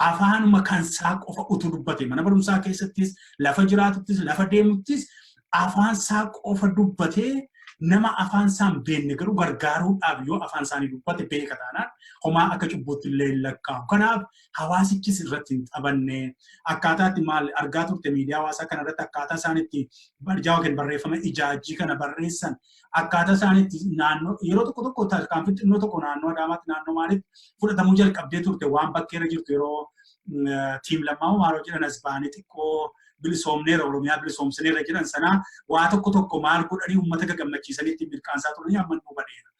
afaanuma kansaa qofa utuu dubbate, mana barumsaa keessattis, lafa jiraatuttis, lafa deemuttis afaan isaa qofa dubbatee, nama afaan isaa hin beekne garuu gargaaruudhaaf yoo afaan isaanii dubbate beeka taanaan homaa akka cubbuutti illee hin lakkaa'u. Kanaaf hawaasichis irratti hin taphanne. Akkaataa itti maal argaa turte, miidiyaa hawaasaa kana irratti akkaataa isaan itti barjaa yookiin barreeffama ijaajjii kana barreessan, akkaataa isaan itti naannoo yeroo tokko tokko tarkaanfii xinnoo tokko naannoo Adaamaatti, naannoo maalitti fudhatamuu jalqabdee turte, waan bakkeerra jirtu yeroo tiim lammaa maaloo jedhan as ba'anii xiqqoo bilisoomneera, Oromiyaa bilisoomsineerra jedhan sanaa, waa tokko tokko maal godhanii uummata gagammachiisanii ittiin mirqaansaa turanii amma nu badeera.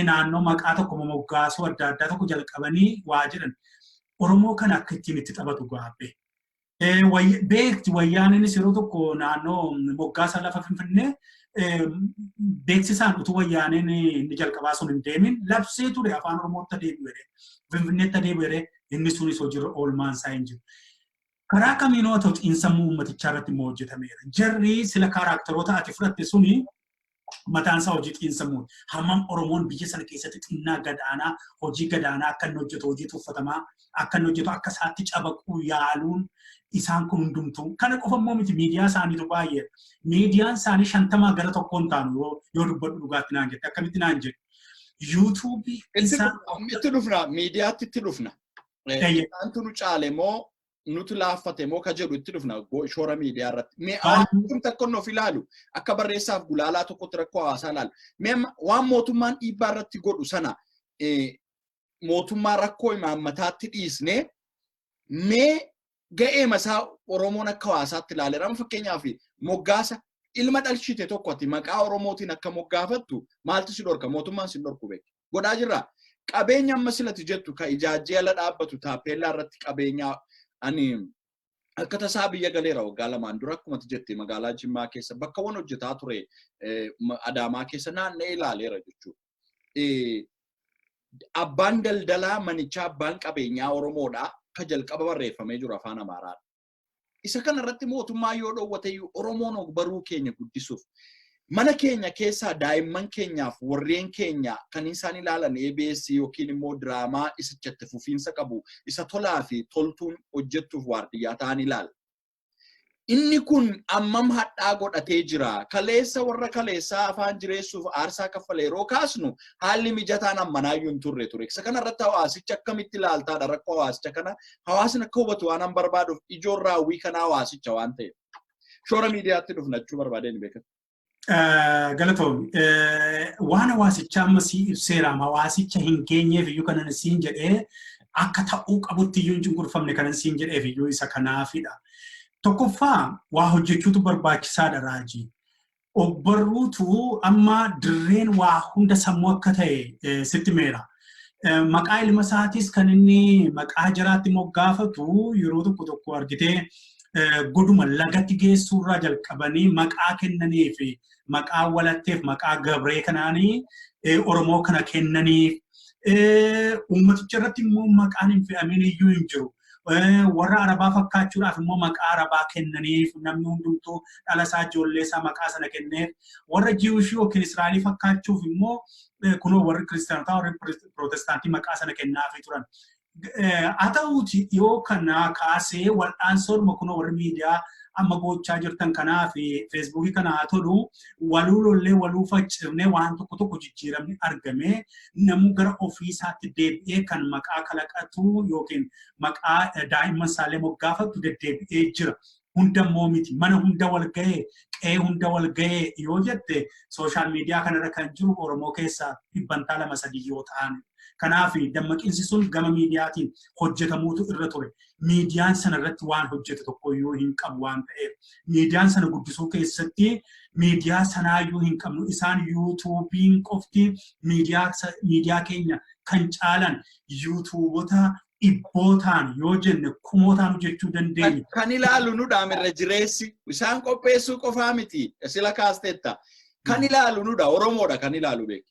Naannoo maqaa tokko moggaasuu adda addaa tokko jalqabanii waa jedhan. Oromoo kana akka ittiin itti taphatu gaabbe. Beekti, wayyaaniinis yeroo tokko naannoo moggaasa lafa Finfinnee beeksisaan utuu wayyaaneen inni jalqabaa sun hin deemin labsee ture, afaan Oromootti adeemu jedhee, Finfinneetti adeemu jedhee, inni sunis hojiirra oolmaan isaa hin jiru. Karaa kamiinuu haa ta'u, xiinsammuu uummatichaa irratti immoo hojjetameera. Jarri sila kaaraakteroota ati fudhatte suni mataan isaa hojii xiinsammuuti. Hammam Oromoon biyya sana keessatti xinnaa gadaanaa, hojii gadaanaa akka inni hojjetu, hojii tuffatamaa akka inni hojjetu, akka isaatti cabaquu yaaluun isaan kun hundumtuu. Kana qofa immoo miti, miidiyaa isaaniitu baay'ee. Miidiyaan isaanii 50 gara tokkoon taanu yoo dubbadhu dhugaatti naan jette, akkamitti naan jedhu. Yuutuubii isaa. Itti dhufna, miidiyaatti itti dhufna. Isaantu nu caale moo nutu laaffate moo ka jedhu itti dhufna shoora miidiyaa irratti. Mee hawaasni tokko nuuf ilaalu, akka barreessaaf gulaalaa tokkotti rakkoo hawaasaa ilaalu. Mee waan mootummaan dhiibbaa irratti godhu sana mootummaa rakkoo imaammataatti dhiisnee, mee ga'ee masaa Oromoon akka hawaasaatti ilaaleera. Amma fakkeenyaaf moggaasa ilma dhalchite tokko ati maqaa Oromootiin akka moggaafattu maaltu si dhorka? Mootummaan si dhorku beektu. Godhaa jirra. Qabeenya amma silati jettu ka ijaajjee ala dhaabbatu taappeellaa irratti, qabeenya ani akka tasaa biyya galeera waggaa 2n dura, akkuma jette magaalaa Jimmaa keessa bakkawwan hojjetaa ture, Adaamaa keessa naanna'ee ilaaleera jechuudha. Abbaan daldalaa manichaa, abbaan qabeenyaa Oromoodha, ka jalqaba barreeffamee jiru afaan Amaaraadha. Isa kana irratti mootummaa yoo dhoowwate iyyuu, Oromoon ogbarruu keenya guddisuuf mana keenya keessaa daa'imman keenyaaf warreen keenya kan isaan ilaalan ABS yookiin immoo diraamaa isichatti fufiinsa qabu isa tolaa fi toltuun hojjettuuf waardiyyaa ta'an ilaala. Inni kun ammam hadhaa godhatee jira? Kaleessa warra kaleessaa afaan jireessuuf aarsaa kaffale yeroo kaasnu haalli mijataan ammanaayyuu hin turre ture. Isa kanarratti hawaasicha akkamitti ilaaltaadha? Rakkoo hawaasicha kana hawaasni akka hubatu waan an barbaaduuf, ijoon raawwii kanaa hawaasicha waan ta'eef. Shoora miidiyaatti dhufna jechuu barbaadeen beekan. Galatoomi. Waan hawaasichaa amma sii ibseera. Hawaasicha hin geenyeef iyyuu kanan siin jedhee, akka ta'uu qabutti iyyuu hin cunqurfamne kanan siin jedheef iyyuu isa kanaafidha. Tokkoffaa, waa hojjechuutu barbaachisaadha, Raajii. Ogbarruutu amma dirreen waa hunda sammuu akka ta'e sitti meera. Maqaa ilma isaatis kan inni maqaa jaraatti moggaafatu yeroo tokko tokko argitee, goduma lagatti geessuurraa jalqabanii maqaa kennanii fi maqaa walatteef maqaa gabree kanaanii Oromoo kana kennaniif, uummaticha irratti immoo maqaan hin fe'amin iyyuu hin jiru. Warra Arabaa fakkaachuudhaaf immoo maqaa Arabaa kennaniif, namni hundumtuu dhala isaa, ijoollee isaa maqaa sana kenneef. Warra Jiwushii yookiin Israa'elii fakkaachuuf immoo kunoo warri kiristaanotaa, warri Pirootestaantii maqaa sana kennaafii turan. Haa ta'uuti, dhiyoo kana kaasee wal'aansoodhuma kunoo warri miidiyaa amma gochaa jirtan kanaa fi Feesbuukii kana haa tolu, waluu lollee waluu faccifnee waan tokko tokko jijjiiramni argame, namuu gara ofiisaatti deebi'ee kan maqaa kalaqatu yookiin maqaa daa'imman isaallee moggaafatu deddeebi'ee jira. Hunda immoo miti. Mana hunda wal ga'ee, qe'ee hunda wal ga'ee yoo jette, social media kanarra kan jiru Oromoo keessaa dhibbantaa lama sadii yoo ta'an. Kanaaf dammaqiinsi sun gama miidiyaatiin hojjetamuutu irra ture. Miidiyaan sana irratti waan hojjete tokkoyyuu hin qabu waan ta'eef. Miidiyaan sana guddisuu keessatti miidiyaa sanaayyuu hin qabnu. Isaan YouTubeiin qofti miidiyaa keenya kan caalan YouTubeota dhibbootaan yoo jenne kumootaan hojjechuu dandeenya. Kan ilaalu nu dhaamirra jireessi isaan qopheessuu qofaa miti, sila kaasteetta. Kan ilaalu nudha, Oromoodha kan ilaalu beeku.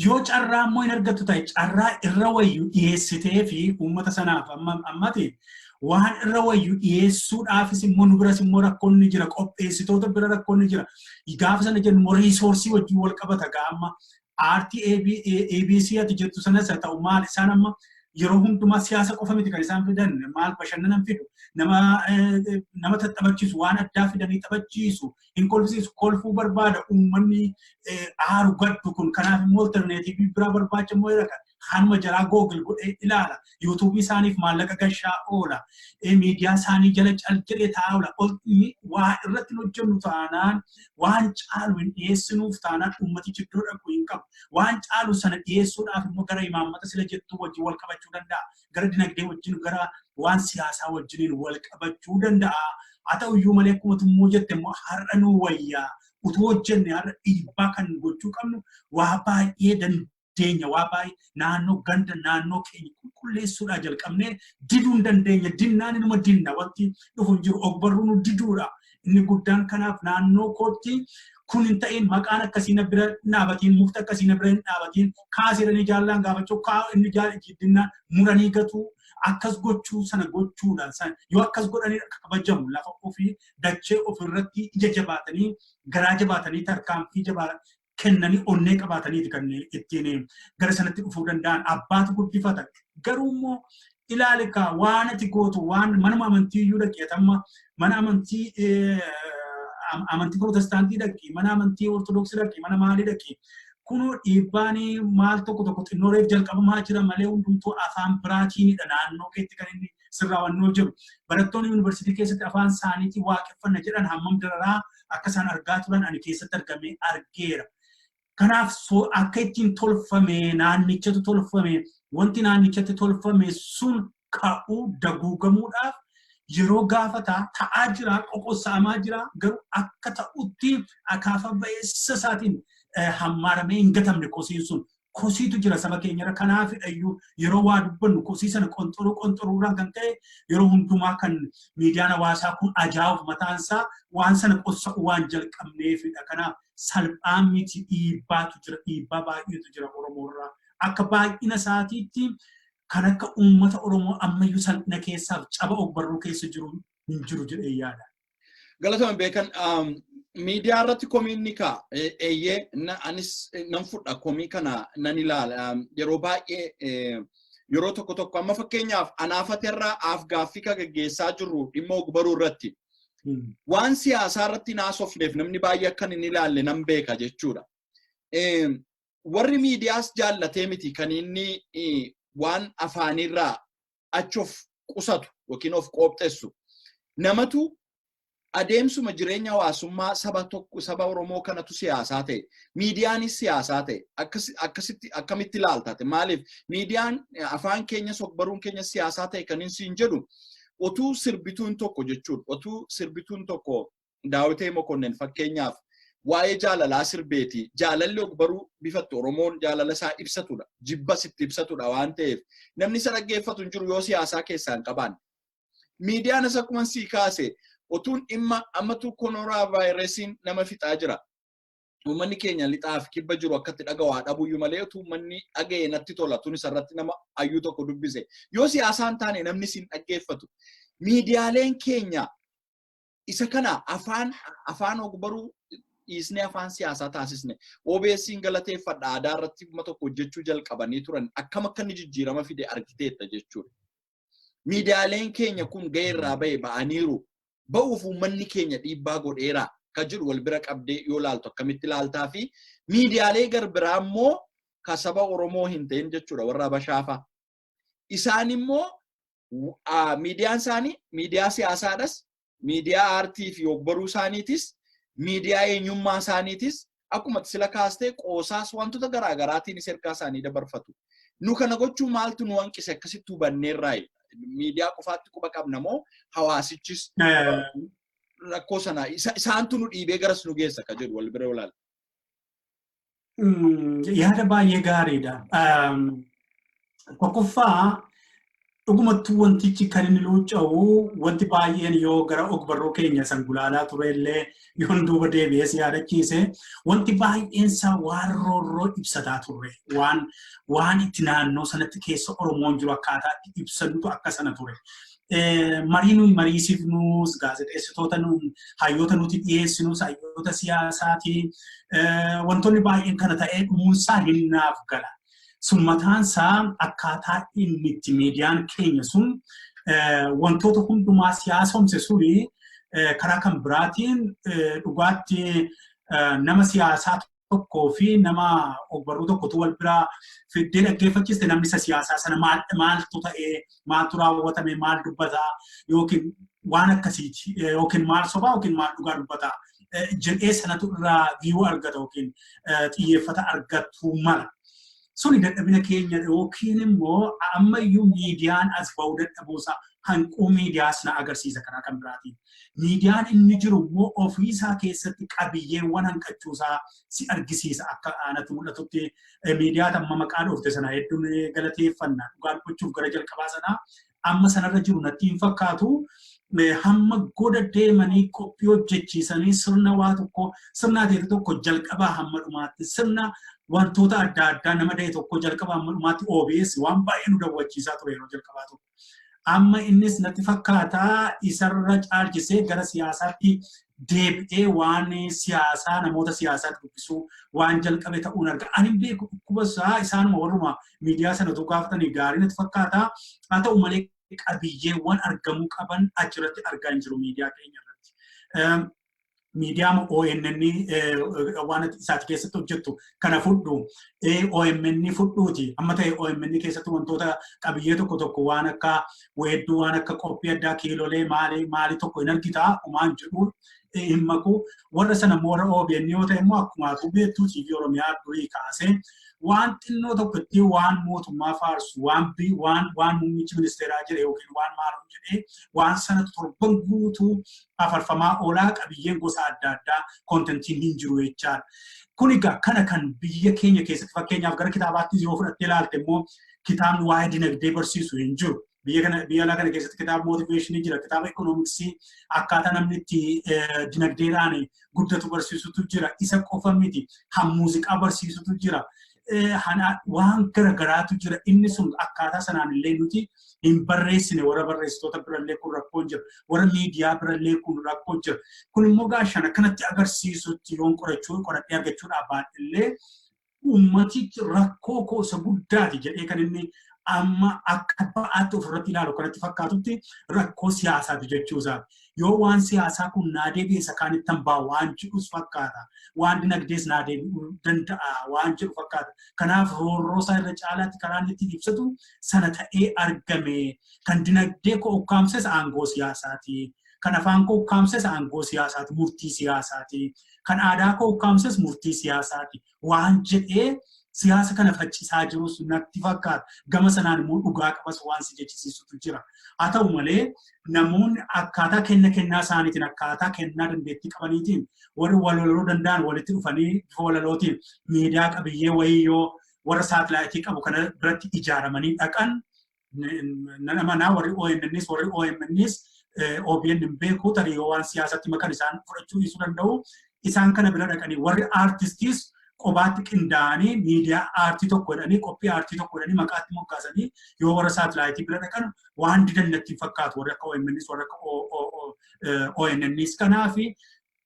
Yoo carraa immoo hin argattu ta'e, carraa irra wayyu dhiyeessitee fi uummata sanaaf ammati waan irra wayyu dhiyeessuudhaafis immoo nu biras immoo rakkoonni jira, qopheessitoota bira rakkoonni jira. Gaafa sana jennu immoo resourceii wajjin wal qabata. Gaama aartii ABC ati jettu sanas haa ta'u maal, isaan amma yeroo hundumaa siyaasa qofa miti kan isaan fidan. Maal, bashannanan fidu, nama tattaphachiisu, waan addaa fidanii taphachiisu, hin kolfisiisu, kolfuu barbaada uummanni aaru gaddu kun. Kanaaf immoo alternativeii biraa barbaacha immoo jira, kanuma jaraa Google godhee ilaala, YouTubeii isaaniif maallaqa gashaa oola, miidiyaa isaanii jala cal jedhee taa'aa oola. Waa irratti hojjennu taanaan, waan caalu hin dhiyeessinuuf taanaan, uummatichi iddoo dhaqu hin qabu. Waan caalu sana dhiyeessuudhaaf immoo gara imaammata sila jettuu wajjin wal qabachuu danda'a. Gara dinagdee wajjin, gara waan siyaasaa wajjiniin wal qabachuu danda'a. Haa ta'u iyyuu malee, akkuma immoo jette immoo, har'a nu wayyaa. Utuu hojjenne har'a dhiibbaa kan gochuu qabnu waa baay'ee dandeenya. Waa baay'ee naannoo ganda naannoo keenya qulqulleessuudhaa jalqabnee diduu hin dandeenya. Dinnaan inuma dinna, wanti dhufu hin jiru. Ogbarruu nu diduudha. Inni guddaan kanaaf naannoo kootti kun hin ta'in, maqaan akkasii na bira hin dhaabatiin, mukti akkasii na bira hin dhaabatiin, kaasiranii jaallaan gaafachuu, kaa inni dinnaan muranii gatuu, akkas gochuu sana gochuudha. Yoo akkas godhanii akka kabajamu lafa ofii, dachee ofirratti ija jabaatanii, garaa jabaatanii, tarkaanfii jabaa kennanii, onnee qabaataniiti kan ittiin gara sanatti dhufuu danda'an. Abbaatu guddifata. Garuu immoo ilaali kaa, waan ati gootu, waan manuma amantii iyyuu dhaqi, amma mana amantii, amantii Pirootestaantii dhaqi, mana amantii Ortodoksii dhaqi, mana maalii dhaqi, kunoo dhiibbaan maal tokko tokko xinnoo reef jalqabamaa jira malee hundumtuu afaan biraatiinidha naannoo keetti kan inni sirraawwannoo jiru. Barattoonni yuunivarsiitii keessatti afaan isaaniitiin waaqeffanna jedhan hammam dararaa akka isaan argaa turan ani keessatti argamee argeera. Kanaaf akka ittiin tolfame, naannichatu tolfame, wanti naannichatti tolfame sun ka'uu daguugamuudhaaf yeroo gaafataa ta'aa jira, qoqosaamaa jira, garuu akka ta'utti akaafa ba'eessa isaatiin hammaaramee hin gatamne kosiin sun. Kosiitu jira saba keenyarra. Kanaafidha iyyuu yeroo waa dubbannu kosii sana qonxoruu qonxoruurraan kan ka'e yeroo hundumaa kan miidiyaan hawaasaa kun ajaa'uuf mataansaa waan sana qossa'uu waan jalqabneefidha. Kanaaf salphaa miti, dhiibbaatu jira, dhiibbaa baay'eetu jira Oromoorraa. Akka baay'ina isaatiitti kan akka uummata Oromoo ammayyuu salphina keessaaf caba ogbarruu keessa jiru hin jiru jedhee yaada. Galatoomi Beekan. Miidiyaa irratti komiin ni ka'a. Eeyyee, anis nan fudha, komii kana nan ilaala. Yeroo baay'ee, yeroo tokko tokko, amma fakkeenyaaf anaafaterraa af gaaffii kan gaggeessaa jirru dhimma ogbarruu irratti. Waan siyaasaa irratti naasofneef namni baay'ee akkan hin ilaalle nan beeka jechuudha. Warri miidiyaas jaallatee miti kan inni waan afaanirraa achi of qusatu yookiin of qophxessu. Namatu adeemsuma jireenya hawaasummaa saba tokko, saba Oromoo kanatu siyaasaa ta'e. Miidiyaanis siyaasaa ta'e. Akkasitti akkamitti ilaaltate? Maaliif miidiyaan afaan keenyas ogbarruun keenya siyaasaa ta'e kan inni siin jedhu, utuu sirbituun tokko jechuudha. Utuu sirbituun tokko, Daawitee Mokonnin fakkeenyaaf, waa'ee jaalalaa sirbeeti. Jaalalli ogbarruu bifatti Oromoon jaalala isaa ibsatudha. Jibbas itti ibsatudha waan ta'eef namni isa dhaggeeffatu hin jiru yoo siyaasaa keessaa hin qabaanne. Miidiyaanis akkuma sii kaase, utuun dhimma ammatu koronaa vaayirasiin nama fixaa jira. Uummanni keenya lixaaf kibba jiru akkatti dhaga'u dhabuyyuu malee, utuu uummanni dhaga'e natti tola. Tun isarratti nama hayyuu tokko dubbise. Yoo siyaasaan taane namni siin dhaggeeffatu. Miidiyaaleen keenya isa kana afaan ogbarruu Dhiisnee afaan siyaasaa taasisne. OBS'n galateeffadha, aadaa irratti dhimma tokko hojjechuu jalqabanii turan, akkam akka inni jijjiirama fide argiteetta jechuudha. Miidiyaaleen keenya kun ga'ee irraa ba'e ba'aniiru. Ba'uuf uummanni keenya dhiibbaa godheera kan jedhu wal bira qabdee yoo laaltu akkamitti laaltaa? Fi miidiyaalee gar biraa immoo ka saba Oromoo hin ta'in jechuudha, warra Habashaafaa. Isaan immoo miidiyaan isaanii miidiyaa siyaasaadhas, miidiyaa aartii fi ogbaruu isaaniitis, miidiyaa eenyummaa isaaniitis, akkuma sila kaastee qoosaas wantoota garaagaraatiinis ergaa isaanii dabarfatu. Nu kana gochuu maaltu nu hanqise? Akkasitti hubanneerraa miidiyaa qofaatti quba qabna moo hawaasichis rakkoo sana isaantu nu dhiibee garas nu geessa ka jedhu wal bira olaala? Yaada baay'ee gaariidha. Tokkoffaa, dhugumattuu wantichi kan inni luucca'u, wanti baay'een yoo gara ogbarruu keenya san gulaalaa ture illee yoon duuba deebi'ee si yaadachiise, wanti baay'een isaa waan roorroo ibsataa turre, waan itti naannoo sanatti keessa Oromoon jiru akkaataa itti ibsannutu akka sana ture. Marii nuyi mariisifnus, gaazexeessitoota hayyoota nuti dhiyeessinus hayyoota siyaasaati. Wantoonni baay'een kana ta'ee dhumuunsaa hinnaaf gala. Sun mataansaa akkaataa inni itti miidiyaan keenya sun wantoota hundumaa siyaasomse suni karaa kan biraatiin dhugaatti nama siyaasaa tokkoo fi nama ogbarruu tokkotu wal biraa fiddee dhaggeeffachiste, namni isa siyaasaa sana maaltu ta'ee, maaltu raawwatame, maal dubbataa yookiin waan akkasiiti yookiin maal sobaa yookiin maal dhugaa dubbataa jedhee sanatu irraa view argata yookiin xiyyeeffata argatu mala. Suni dadhabina keenya yookiin immoo ammayyuu miidiyaan as ba'uu dadhabuusaa, hanquu miidiyaas na agarsiisa karaa kan biraatiin. Miidiyaan inni jiru immoo ofiisaa keessatti qabiyyeewwan hanqachuusaa si argisiisa akka anatti mul'atutti. Miidiyaa amma maqaa dhoofte sana hedduun galateeffanna. Dhugaa dubbachuuf, gara jalqabaa sanaa amma sanarra jiru natti hin fakkaatu. Hamma goda deemanii qophii hojjechiisanii, sirna waa tokko, sirna ateete tokko jalqabaa hamma dhumaatti, sirna wantoota adda addaa nama da'e tokko jalqabaa hamma dhumaatti, OBS waan baay'ee nu daawwachiisaa ture yeroo jalqabaa tokko. Amma innis natti fakkaataa isarra caalchisee gara siyaasaatti deebi'ee waan siyaasaa namoota siyaasaa dubbisuu waan jalqabe ta'uun arga. Ani hin beeku, dhukkuba isaa isaanuma warruma miidiyaa sana utuu gaafatanii gaarii natti fakkaata. Haa ta'u malee, qabiyyeewwan argamuu qaban achirratti argaa hin jiru miidiyaa keenya irratti. Miidiyaa ONN waan isaati keessatti hojjettu kana fudhu, OMN fudhuuti. Amma ta'e OMN keessatti wantoota qabiyyee tokko tokko, waan akka weedduu, waan akka qophii addaa, kiilolee maali maali tokko hin argitaa umaan jedhu hin maku. Warra sana immoo, warra OBN yoo ta'e immoo, akkuma atuu beektu, TV Oromiyaa durii kaasee waan xinnoo tokko itti waan mootummaa faarsu, waan waan waan muummichi ministeeraa jedhe yookiin waan maaloo jedhee, waan sana torban guutuu afarfamaa oolaa, qabiyyeen gosa adda addaa, contentiin hin jiru jechaadha. Kun egaa kana kan biyya keenya keessatti, fakkeenyaaf gara kitaabaatti yoo fudhattee ilaalte immoo, kitaabni waa'ee dinagdee barsiisu hin jiru. Biyya kana, biyya alaa kana keessatti kitaaba motivationii jira, kitaaba economicsii akkaataa namni itti dinagdeedhaan guddatu barsiisutu jira. Isa qofa miti, han muuziqaa barsiisutu jira. Waan garagaraatu jira. Inni sun akkaataa sanaan illee nuti hin barreessine. Warra barreessitoota birallee kun rakkoon jira. Warra miidiyaa birallee kun rakkoon jira. Kun immoo gaashaan akkanatti agarsiisutti yoon qorachuu qoradhee argachuudhaaf baadhillee, uummatichi rakkoo koo isa guddaati jedhee kan inni amma akka ba'aatti ofirratti ilaalu kanatti fakkaatutti rakkoo siyaasaati jechuusaa. Yoo waan siyaasaa kun naa deebi'e isa kaanitti hambaa waan jedhus fakkaata. Waan dinagdees naa deebi'uu danda'a waan jedhu fakkaata. Kanaaf roorroo isaa irra caalaatti karaa inni ittiin ibsatu sana ta'ee argame. Kan dinagdee koo ukkaamses aangoo siyaasaati. Kan afaan koo ukkaamses aangoo siyaasaati, murtii siyaasaati. Kan aadaa koo ukkaamses murtii siyaasaati. Waan jedhee siyaasa kana faccisaa jirus natti fakkaata. Gama sanaan immoo dhugaa qabas waan si jechisiisutu jira. Haa ta'u malee, namoonni akkaataa kenna kennaa isaaniitiin, akkaataa kennaa dandeettii qabaniitiin, warri walaloo danda'an walitti dhufanii bifa walalootiin miidiyaa qabiyyee wayii yoo warra saatalaayitii qabu kana biratti ijaaramanii dhaqan nan amanaa. Warri ONNs, warri OMNs, OBN hin beeku, tarii yoo waan siyaasatti makan isaan fudhachuu dhiisuu danda'u. Isaan kana bira dhaqanii, warri aartistiis qobaatti qindaa'anii miidiyaa aartii tokko jedhanii, qophii aartii tokko jedhanii maqaatti moggaasanii yoo warra saatalaayitii bira dhaqan waan didan natti hin fakkaatu, warri akka OMNs, warri akka ONNs. Kanaaf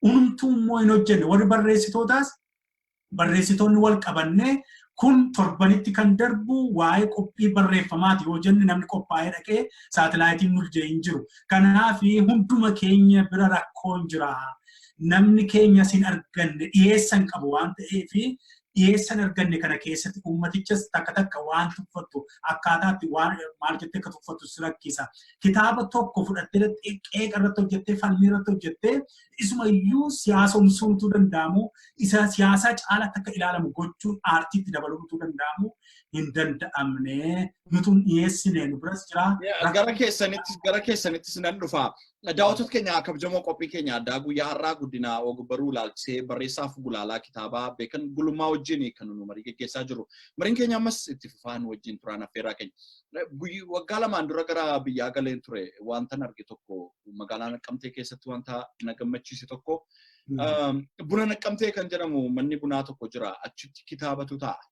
Hundumtuu immoo hin hojjenne. Warri barreessitootaas, barreessitoonni wal qabannee kun torbanitti kan darbu waa'ee qophii barreeffamaati yoo jenne, namni qophaa'ee dhaqee saatalaayitiin nuuf hin jiru. Kanaaf hunduma keenya bira rakkoon jira. Namni keenya sin arganne, dhiyeessan qabu waan ta'eef, dhiyeessan arganne kana keessatti uummatichas takka takka waan tuffattu, akkaataatti waan maal jettee akka tuffattu si rakkisa. Kitaaba tokko fudhattee qeeqa irratti hojjettee, falmii irratti hojjettee, isuma iyyuu siyaasomsuutu danda'amu, isa siyaasaa caalatti akka ilaalamu gochuun aartiitti dabaluutu danda'amu hin danda'amne, nutu dhiyeessine, nu biras jira. Gara keessanittis nan dhufa. Daawwattoota keenya kabajamoo, qophii keenya addaa guyyaa har'aa guddina ogbarruu ilaalchisee barreessaa fi gulaalaa kitaabaa Beekan Gulummaa wajjin kan nu marii geggeessaa jiru. Mariin keenya ammas itti fufaan wajjin turaan affeerraa keenya. Waggaa 2n dura gara biyyaa galeen ture. Wanta arge tokko, magaalaa Naqqamtee keessatti wanta na gammachiise tokko, Buna Naqqamtee kan jedhamu manni bunaa tokko jira. Achitti kitaabatu taa'a.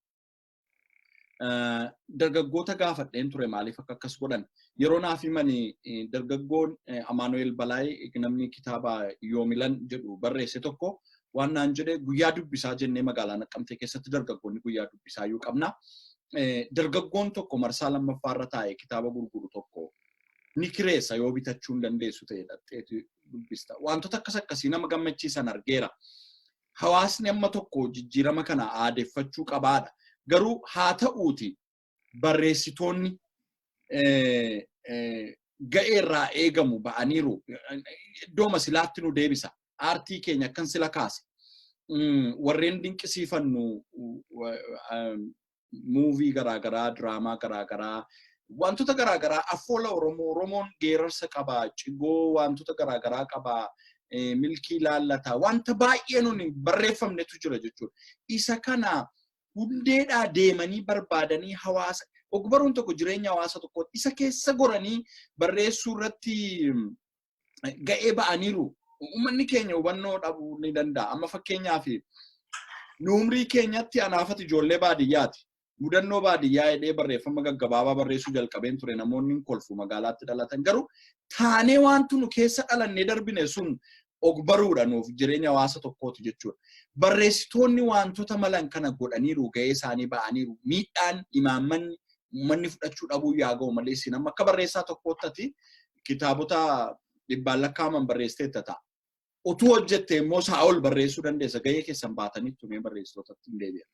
Dargaggoota gaafadheen ture maaliif akka akkas godhan. Yeroo naaf himani, dargaggoon Amaanu'eel Balaay, namni kitaaba Yoomilan jedhu barreesse tokko, waan naan jedhe, guyyaa dubbisaa jennee magaalaa Naqqamtee keessatti dargaggoonni guyyaa dubbisaa iyyuu qabna. Dargaggoon tokko marsaa lammaffaarra taa'ee kitaaba gurguru tokko ni kireessa, yoo bitachuu hin dandeessu ta'e dhaqxeetu dubbista. Wantoota akkas akkasii nama gammachiisan argeera. Hawaasni amma tokko jijjiirama kana aadeffachuu qabaadha. Garuu haa ta'uuti, barreessitoonni ga'ee irraa eegamu ba'aniiru. Iddooma silaatti nu deebisa. Aartii keenya akkan sila kaase. Warreen dinqisiifannu movie garaagaraa, diraamaa garaagaraa, wantoota garaagaraa, afoola Oromoo, Oromoon geerarsa qaba, cigoo, wantoota garaagaraa qaba, milkii laallata, wanta baay'ee nuni barreeffamnetu jira jechuudha. Isa kana hundeedhaa deemanii barbaadanii, hawaasa ogbaruun tokko jireenya hawaasa tokko isa keessa goranii barreessuu irratti ga'ee ba'aniiru. Uummanni keenya hubannoo dhabuu ni danda'a. Amma fakkeenyaaf nu umrii keenyatti anaafati ijoollee baadiyyaati. Mudannoo baadiyyaa jedhee barreeffama gaggabaabaa barreessuu jalqabeen ture, namoonni hin kolfu, magaalaatti dhalatan. Garuu taanee wanti nu keessa dhalannee darbine sun ogbaruudha, nuuf jireenya hawaasa tokkooti jechuudha. Barreessitoonni wantoota malan kana godhaniiru, ga'ee isaanii ba'aniiru. Miidhaan imaammanni uummanni fudhachuu dhabuu yaa ga'u malee, isin amma akka barreessaa tokkootti kitaabota dhibbaan lakkaa'aman barreessiteetta ta'a. Utuu hojjette immoo isaa ol barreessuu dandeessa. Ga'ee keessan baatanii tumee barreessitootatti hin deebi'a.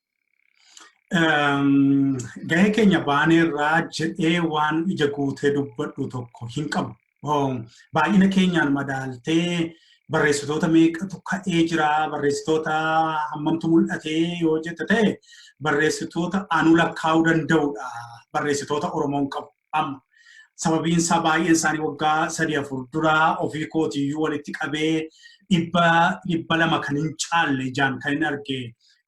Ga'ee keenya baaneerraa jedhee waan ija guutee dubbadhu tokko hin qabu. Baay'ina keenyaan madaaltee barreessitoota meeqatu ka'ee jira, barreessitoota hammamtu mul'atee yoo jette ta'e, barreessitoota anuu lakkaa'uu danda'udha. Barreessitoota Oromoon qabu amma. Sababiin isaa baay'een isaanii waggaa 3 4 dura ofii kootiyyuu walitti qabee 200 kan hin caalle ijaan kan hin arge,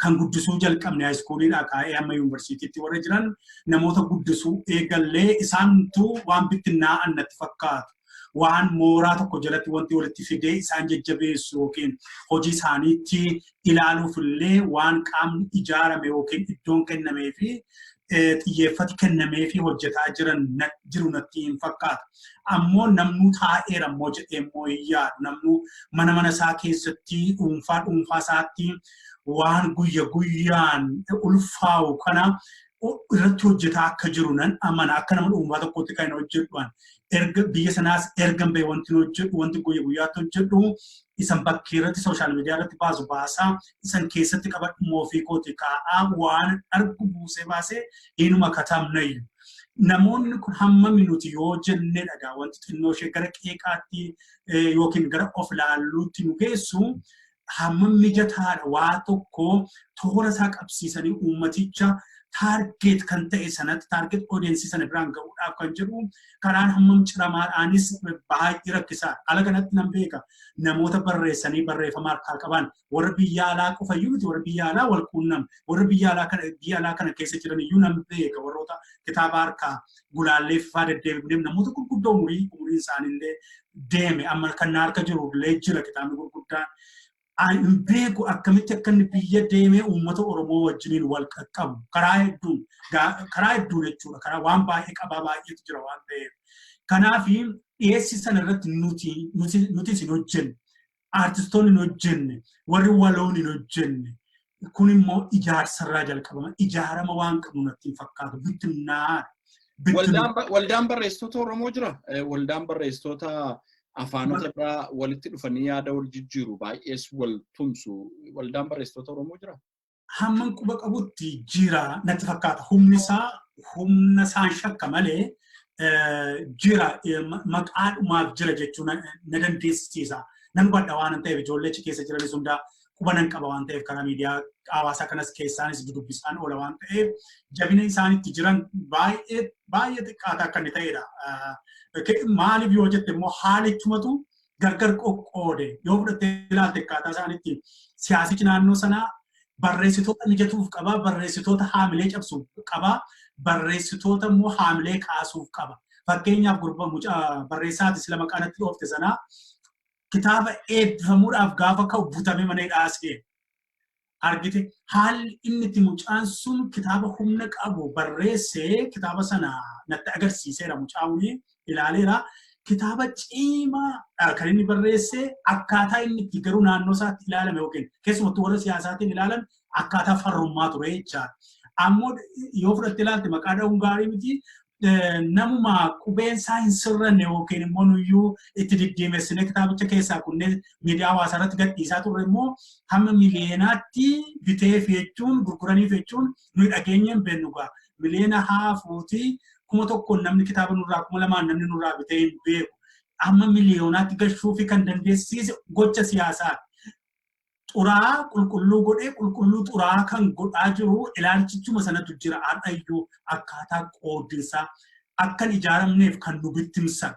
kan guddisuu jalqabne, high schooliidhaa kaa'ee hamma yuunivarsiitiitti warra jiran namoota guddisuu eegallee, isaantu waan bittinnaa'an natti fakkaatu. Waan mooraa tokko jalatti wanti walitti fidee isaan jajjabeessu yookiin hojii isaaniitti ilaaluuf illee waan qaamni ijaarame yookiin iddoon kennamee fi xiyyeeffati kennamee fi hojjetaa jiran jiru natti hin fakkaatu. Ammoo namnuu taa'eera immoo jedhee immoo hin yaadu. Namnuu mana mana isaa keessatti, dhuunfaa dhuunfaa isaatti waan guyya guyyaan ulfaa'u kana irratti hojjetaa akka jiru nan amana. Akka nama dhuunfaa tokkotti kan hojjedhu, erga biyya sanaas erga bahee, wanti hojjedhu, wanti guyya guyyaatti hojjedhu, isan bakkee irratti social media irratti baasu baasaa, isan keessatti qabadhu immoo ofii kooti kaa'aa, waan argu buusee baasee inuma katabnayyu. Namoonni kun hammami nuti yoo jenne dhagaa, wanti xinnoo ishee gara qeeqaatti yookiin gara of ilaalluutti nu geessu, hammam mijataadha waa tokko toora isaa qabsiisanii uummaticha target kan ta'e sanatti, target audience sana biraan ga'uudhaaf kan jedhu, karaan hammam ciramaadhaanis baay'ee rakkisaadha. Ala kanatti nan beeka, namoota barreessanii barreeffama harkaa qaban, warra biyya alaa qofa iyyuu miti, warra biyya alaa wal quunnam, warra biyya alaa kana keessa jiran iyyuu nan beeka, warroota kitaaba harkaa gulaallee faa deddeebifnee, namoota gurguddoo umurii isaaniillee deeme, amma kan harka jiru illee jira kitaabni gurguddaan. Hin beeku akkamitti akka inni biyya deemee uummata Oromoo wajjiniin wal qaqqabu karaa hedduun jechuudha. Karaa waan baay'ee qabaa baay'eetu jira waan ta'eef. Kanaaf dhiyeessi sana irratti nuti isin hojjennu. Aartistoonni hin hojjenne, warri waloon hin hojjenne. Kun immoo ijaarsarraa jalqabama. Ijaarama waan qabnu natti hin fakkaatu. Bittinnaadha. Waldaan barreessitoota Oromoo jira. Waldaan barreessitoota afaanota irraa walitti dhufanii yaada wal jijjiiru, baay'ees wal tumsu. Waldaan barreessitoota Oromoo jira. Hamman quba qabutti jira natti fakkaata. Humni isaa humna isaan shakka malee jira, maqaadhumaaf jira jechuu na dandeessisa. Nan hubadha waan ta'eef, ijoollee achi keessa jiranis hundaa quba nan qaba waan ta'eef, karaa miidiyaa hawaasaa kanas keessaanis dudubbisaan oola waan ta'eef, jabina isaan itti jiran baay'ee baay'ee xiqqaata akka inni ta'edha. Maaliif yoo jette immoo, haalichumatu gargar qoqqoode. Yoo fudhattee ilaalte, akkaataa isaanitti siyaasichi naannoo sanaa barreessitoota mijatuuf qaba, barreessitoota haamilee cabsuuf qaba, barreessitoota immoo haamilee kaasuuf qaba. Fakkeenyaaf, gurba mucaa barreessaati sila maqaa natti dhoofte sanaa kitaaba eebbifamuudhaaf gaafa ka'u butamee mana hidhaa seene. Argite, haalli inni itti mucaan sun kitaaba humna qabu barreessee, kitaaba sana natti agarsiiseera, mucaan ilaaleera. Kitaaba cimaa kan inni barreesse, akkaataa inni itti garuu naannoo isaatti ilaalame yookiin keessumattuu warra siyaasaatiin ilaalame akkaataa farrummaa ture jechaadha. Ammoo yoo fudhatte ilaalte, maqaa dha'uun gaarii miti. Namuma qubeen isaa hin sirranne yookiin immoo nuyyuu itti diddiimessinee kitaabicha keessaa kunneen miidiyaa hawaasaa irratti gadhiisaa turre immoo hamma miliyeenaatti biteef jechuun, gurguraniif jechuun nuyi dhageenya hin beeknu gaa. Miliyeena haafuuti 1000n namni kitaaba nurraa, 2000n namni nurraa bitee hin beeku. Hamma miliyoonaatti gashuu fi kan dandeessise gocha siyaasaati. Xuraa qulqulluu godhee qulqulluu xuraa kan godhaa jiru ilaalchichuma sanatu jira har'ayyuu. Akkaataa qoodinsaa akkan ijaaramneef kan nu bittimsan,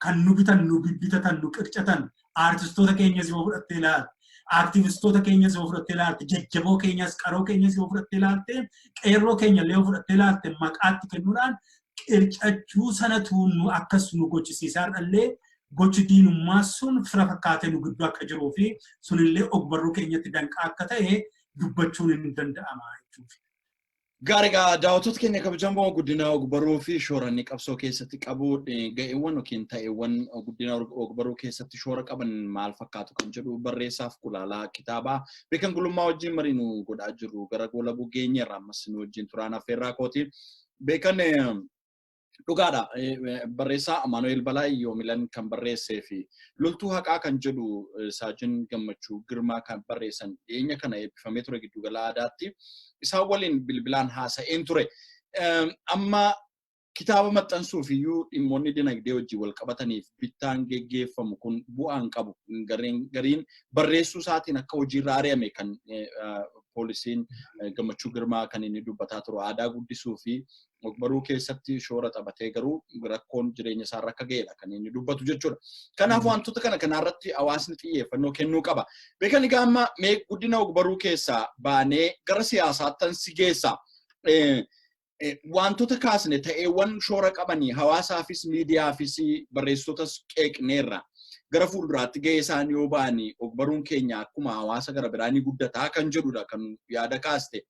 kan nu bitan, nu bibbitatan, nu qircatan, aartistoota keenyas yoo fudhattee ilaalte, aaktivistoota keenyas yoo fudhattee ilaalte, jajjaboo keenyas, qaroo keenyas yoo fudhattee ilaalte, qeerroo keenya illee yoo fudhattee ilaalte, maqaatti kennuudhaan qircachuu sanatu nu akkas nu gochisiisaa. Har'allee gochi diinummaa sun fira fakkaatee nu gidduu akka jiruu fi sunillee ogbarruu keenyatti danqaa akka ta'e dubbachuun hin danda'ama jechuudha. Gaarii egaa, daawwattoota keenya kabajamoo, guddina ogbarruu fi shoora inni qabsoo keessatti qabu, ga'eewwan yookiin ta'eewwan guddina ogbarruu keessatti shoora qaban maal fakkaatu kan jedhu barreessaaf gulaalaa kitaabaa Beekan Gulummaa wajjin marii nu godhaa jirru gara goolabuu geenyeerra. Ammas nu wajjin turaan affeerraa kooti. Beekan, dhugaadha, barreessaa Amaanu'eel Balaay Yoomilan kan barreessee fi Loltuu Haqaa kan jedhu Saajin Gammachuu Girmaa kan barreessan dhiyeenya kana eebbifamee ture giddugala aadaatti. Isaan waliin bilbilaan haasa'een ture. Amma kitaaba maxxansuuf iyyuu dhimmoonni dinagdee wajjin wal qabataniif bittaan geggeeffamu kun bu'aan qabu. Gariin barreessuu isaatiin akka hojiirra ari'ame kan poolisiin Gammachuu Girmaa kan inni dubbataa turu, aadaa guddisuu fi ogbarruu keessatti shoora taphatee garuu rakkoon jireenya isaarra akka ga'edha kan inni dubbatu jechuudha. Kanaaf wantoota kana kanarratti hawaasni xiyyeeffannoo kennuu qaba. Beekan, egaa amma mee guddina ogbarruu keessaa baanee gara siyaasaattan si geessa. Wantoota kaasne, ta'eewwan shoora qabanii hawaasaafis miidiyaafis barreessitootas qeeqneerra. Gara fuulduraatti gahee isaanii yoo ba'anii ogbarruun keenya akkuma hawaasa gara biraa ni guddataa kan jedhudha kan yaada kaaste.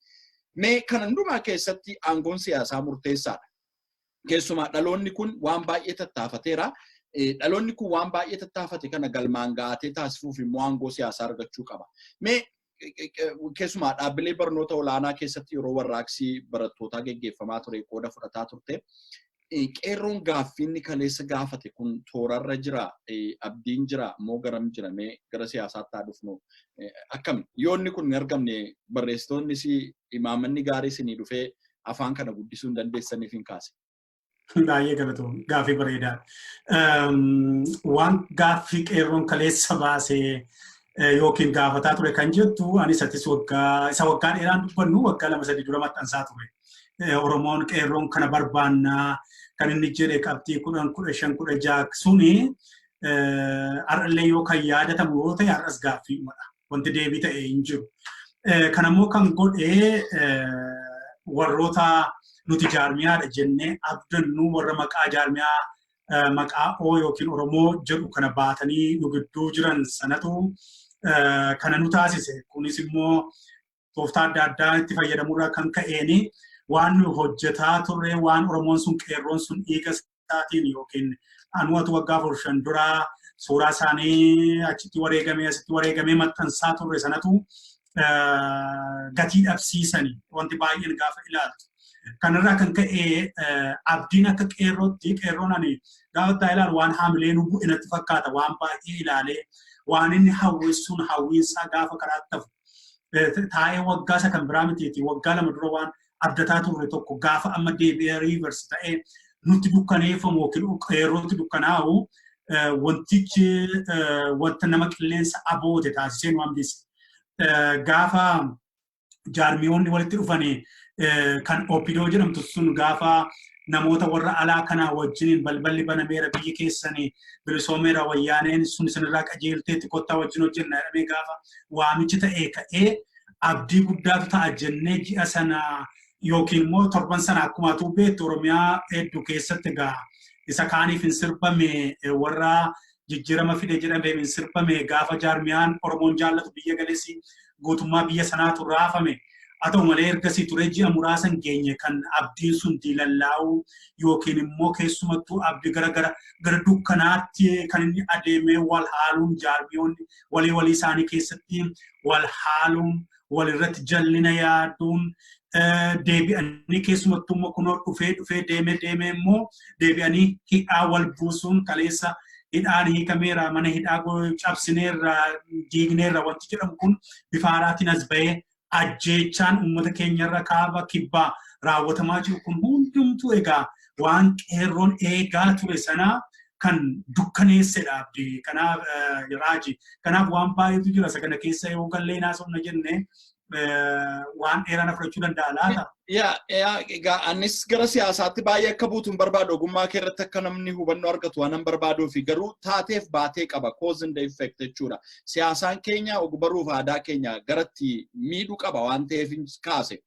Mee kan hundumaa keessatti aangoon siyaasaa murteessaadha. Keessumaa dhaloonni kun waan baay'ee tattaafateera. Dhaloonni kun waan baay'ee tattaafate kana galmaan ga'atee taasisuuf immoo aangoo siyaasaa argachuu qaba. Mee keessumaa dhaabbilee barnoota olaanaa keessatti yeroo warraaqsi barattootaa geggeeffamaa ture qooda fudhataa turte. Qeerroon gaaffiinni kaleessa gaafate kun toorarra jira, abdiin jira moo garam jira? Mee gara siyaasaatti haa dhufnu. Akkami? Yoonni kun hin argamne, barreessitoonnis imaamanni gaarii isinii dhufee afaan kana guddisuu hin dandeessaniif hin kaase. Baay'ee galatoom, gaaffii bareedaa. Waan gaaffii qeerroon kaleessa baasee yookiin gaafataa ture kan jettu, anis atis waggaa isa waggaa dheeraan dubbannu waggaa 2-3 dura maxxansaa ture. Oromoon qeerroon kana barbaannaa kan inni jedhe qabxii 10, 15, 16 suni har'allee yoo kan yaadatamu yoo ta'e, har'as gaaffiidhumadha. Wanti deebii ta'e hin jiru. Kanammoo kan godhee warroota nuti jaarmiyaadha jennee abdannu, warra maqaa jaarmiyaa, maqaa O yookiin Oromoo jedhu kana baatanii nu gidduu jiran sanatu kana nu taasise. Kunis immoo tooftaa adda addaa itti fayyadamuurraa kan ka'eeni waan nu hojjetaa turre, waan Oromoon sun, qeerroon sun dhiiga isaatiin yookiin anuwatu waggaa 4-5 duraa Suuraa isaanii achitti wareegamee, asitti wareegamee maxxansaa turre sanatu gatii dhabsiisanii wanti baay'een gaafa ilaaltu. Kanarraa kan ka'e abdiin akka qeerrootti, qeerroon ani gaafa ta'e ilaalu waan haamilee nu bu'e natti fakkaata. Waan baay'ee ilaalee waan inni hawweessuun hawwiinsaa gaafa karaatti hafu, taa'ee waggaa isa kan biraa mitiiti, waggaa 2 dura waan abdataa turre tokko gaafa amma deebi'ee reverse ta'ee nutti dukkaneeffamu yookiin qeerrootti dukkanaa'u, wantichi wanta nama qilleensa aboote taasisee nu hambise. Gaafa jaarmiyoonni walitti dhufanii kan OPDO jedhamtu sun, gaafa namoota warra alaa kanaa wajjiniin balballi banameera, biyyi keessanii bilisoomeera, wayyaaneen sun isinirraa qajeelteetti, kottaa wajjin hojjenna jedhamee gaafa waamichi ta'ee ka'ee, abdii guddaatu ta'a jennee ji'a sana yookiin immoo torban sana, akkuma atuu beektu, Oromiyaa hedduu keessatti egaa isa kaaniif hin sirbame, warra jijjiirama fide jedhamee hin sirbame. Gaafa jaarmiyaan Oromoon jaallatu biyya galeessi guutummaa biyya sanaatu raafame. Haa ta'u malee, ergasii turee ji'a muraasa hin geenye kan abdiin sun diilallaa'uu yookiin immoo keessumattuu abdii gara dukkanaatti kan inni adeemee wal haaluun, jaarmiyoonni walii walii isaanii keessatti wal haaluun, walirratti jallina yaaduun, deebi'anii keessumattuu immoo kunoo dhufee dhufee deemee deemee immoo deebi'anii hidhaa wal buusuun, kaleessa hidhaan hiikameera, mana hidhaa cabsineerra, diigneerra wanti jedhamu kun bifa haaraatiin as bahee, ajjeechaan uummata keenyarra kaaba kibbaa raawwatamaa jiru kun hundumtuu egaa waan qeerroon eegaa ture sana kan dukkaneessedha, abdii. Kanaaf raaji. Kanaaf waan baay'eetu jira. Isa kana keessa yoo gallee naasofna jenne waan dheeraa na fudhachuu danda'a laata? Yaa, egaa anis gara siyaasaatti baay'ee akka buutu hin barbaadu. Ogummaa kee irratti akka namni hubannoo argatu waan hin barbaaduu fi garuu taateef baatee qaba, cause and effect jechuudha. Siyaasaan keenya ogbaruuf aadaa keenya garatti miidhuu qaba waan ta'eef kaase.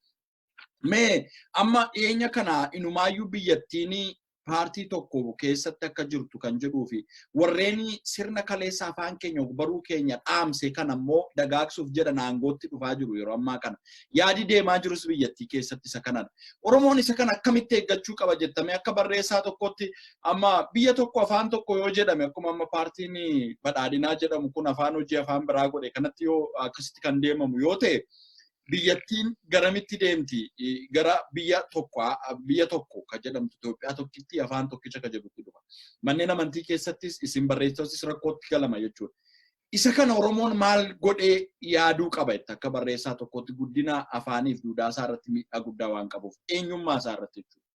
Mee amma dhiyeenya kana inumaayyuu biyyattiin paartii tokko keessatti akka jirtu kan jedhuu fi warreen sirna kaleessa afaan keenya, ogbaruu keenya dhaamse kan ammoo dagaagsuuf jedhan aangootti dhufaa jiru yeroo ammaa kana. Yaadi deemaa jirus biyyattii keessatti isa kanadha. Oromoon isa kana akkamitti eeggachuu qaba jettamee akka barreessaa tokkotti? Amma biyya tokko afaan tokko yoo jedhame, akkuma amma paartiin badhaadhinaa jedhamu kun afaan hojii afaan biraa godhe kanatti, yoo akkasitti kan deemamu yoo ta'e, biyyattiin garamitti deemti? Gara biyya tokko, biyya tokko kan jedhamtu, Itoophiyaa tokkitti, afaan tokkicha kan jedhutti dhufa. Manneen amantii keessattis isin barreessitotis rakkootti galama jechuudha. Isa kana Oromoon maal godhee yaaduu qaba itti akka barreessaa tokkotti, guddina afaaniif duudhaa isaa irratti miidhaa guddaa waan qabuuf, eenyummaa isaa irratti jechuudha?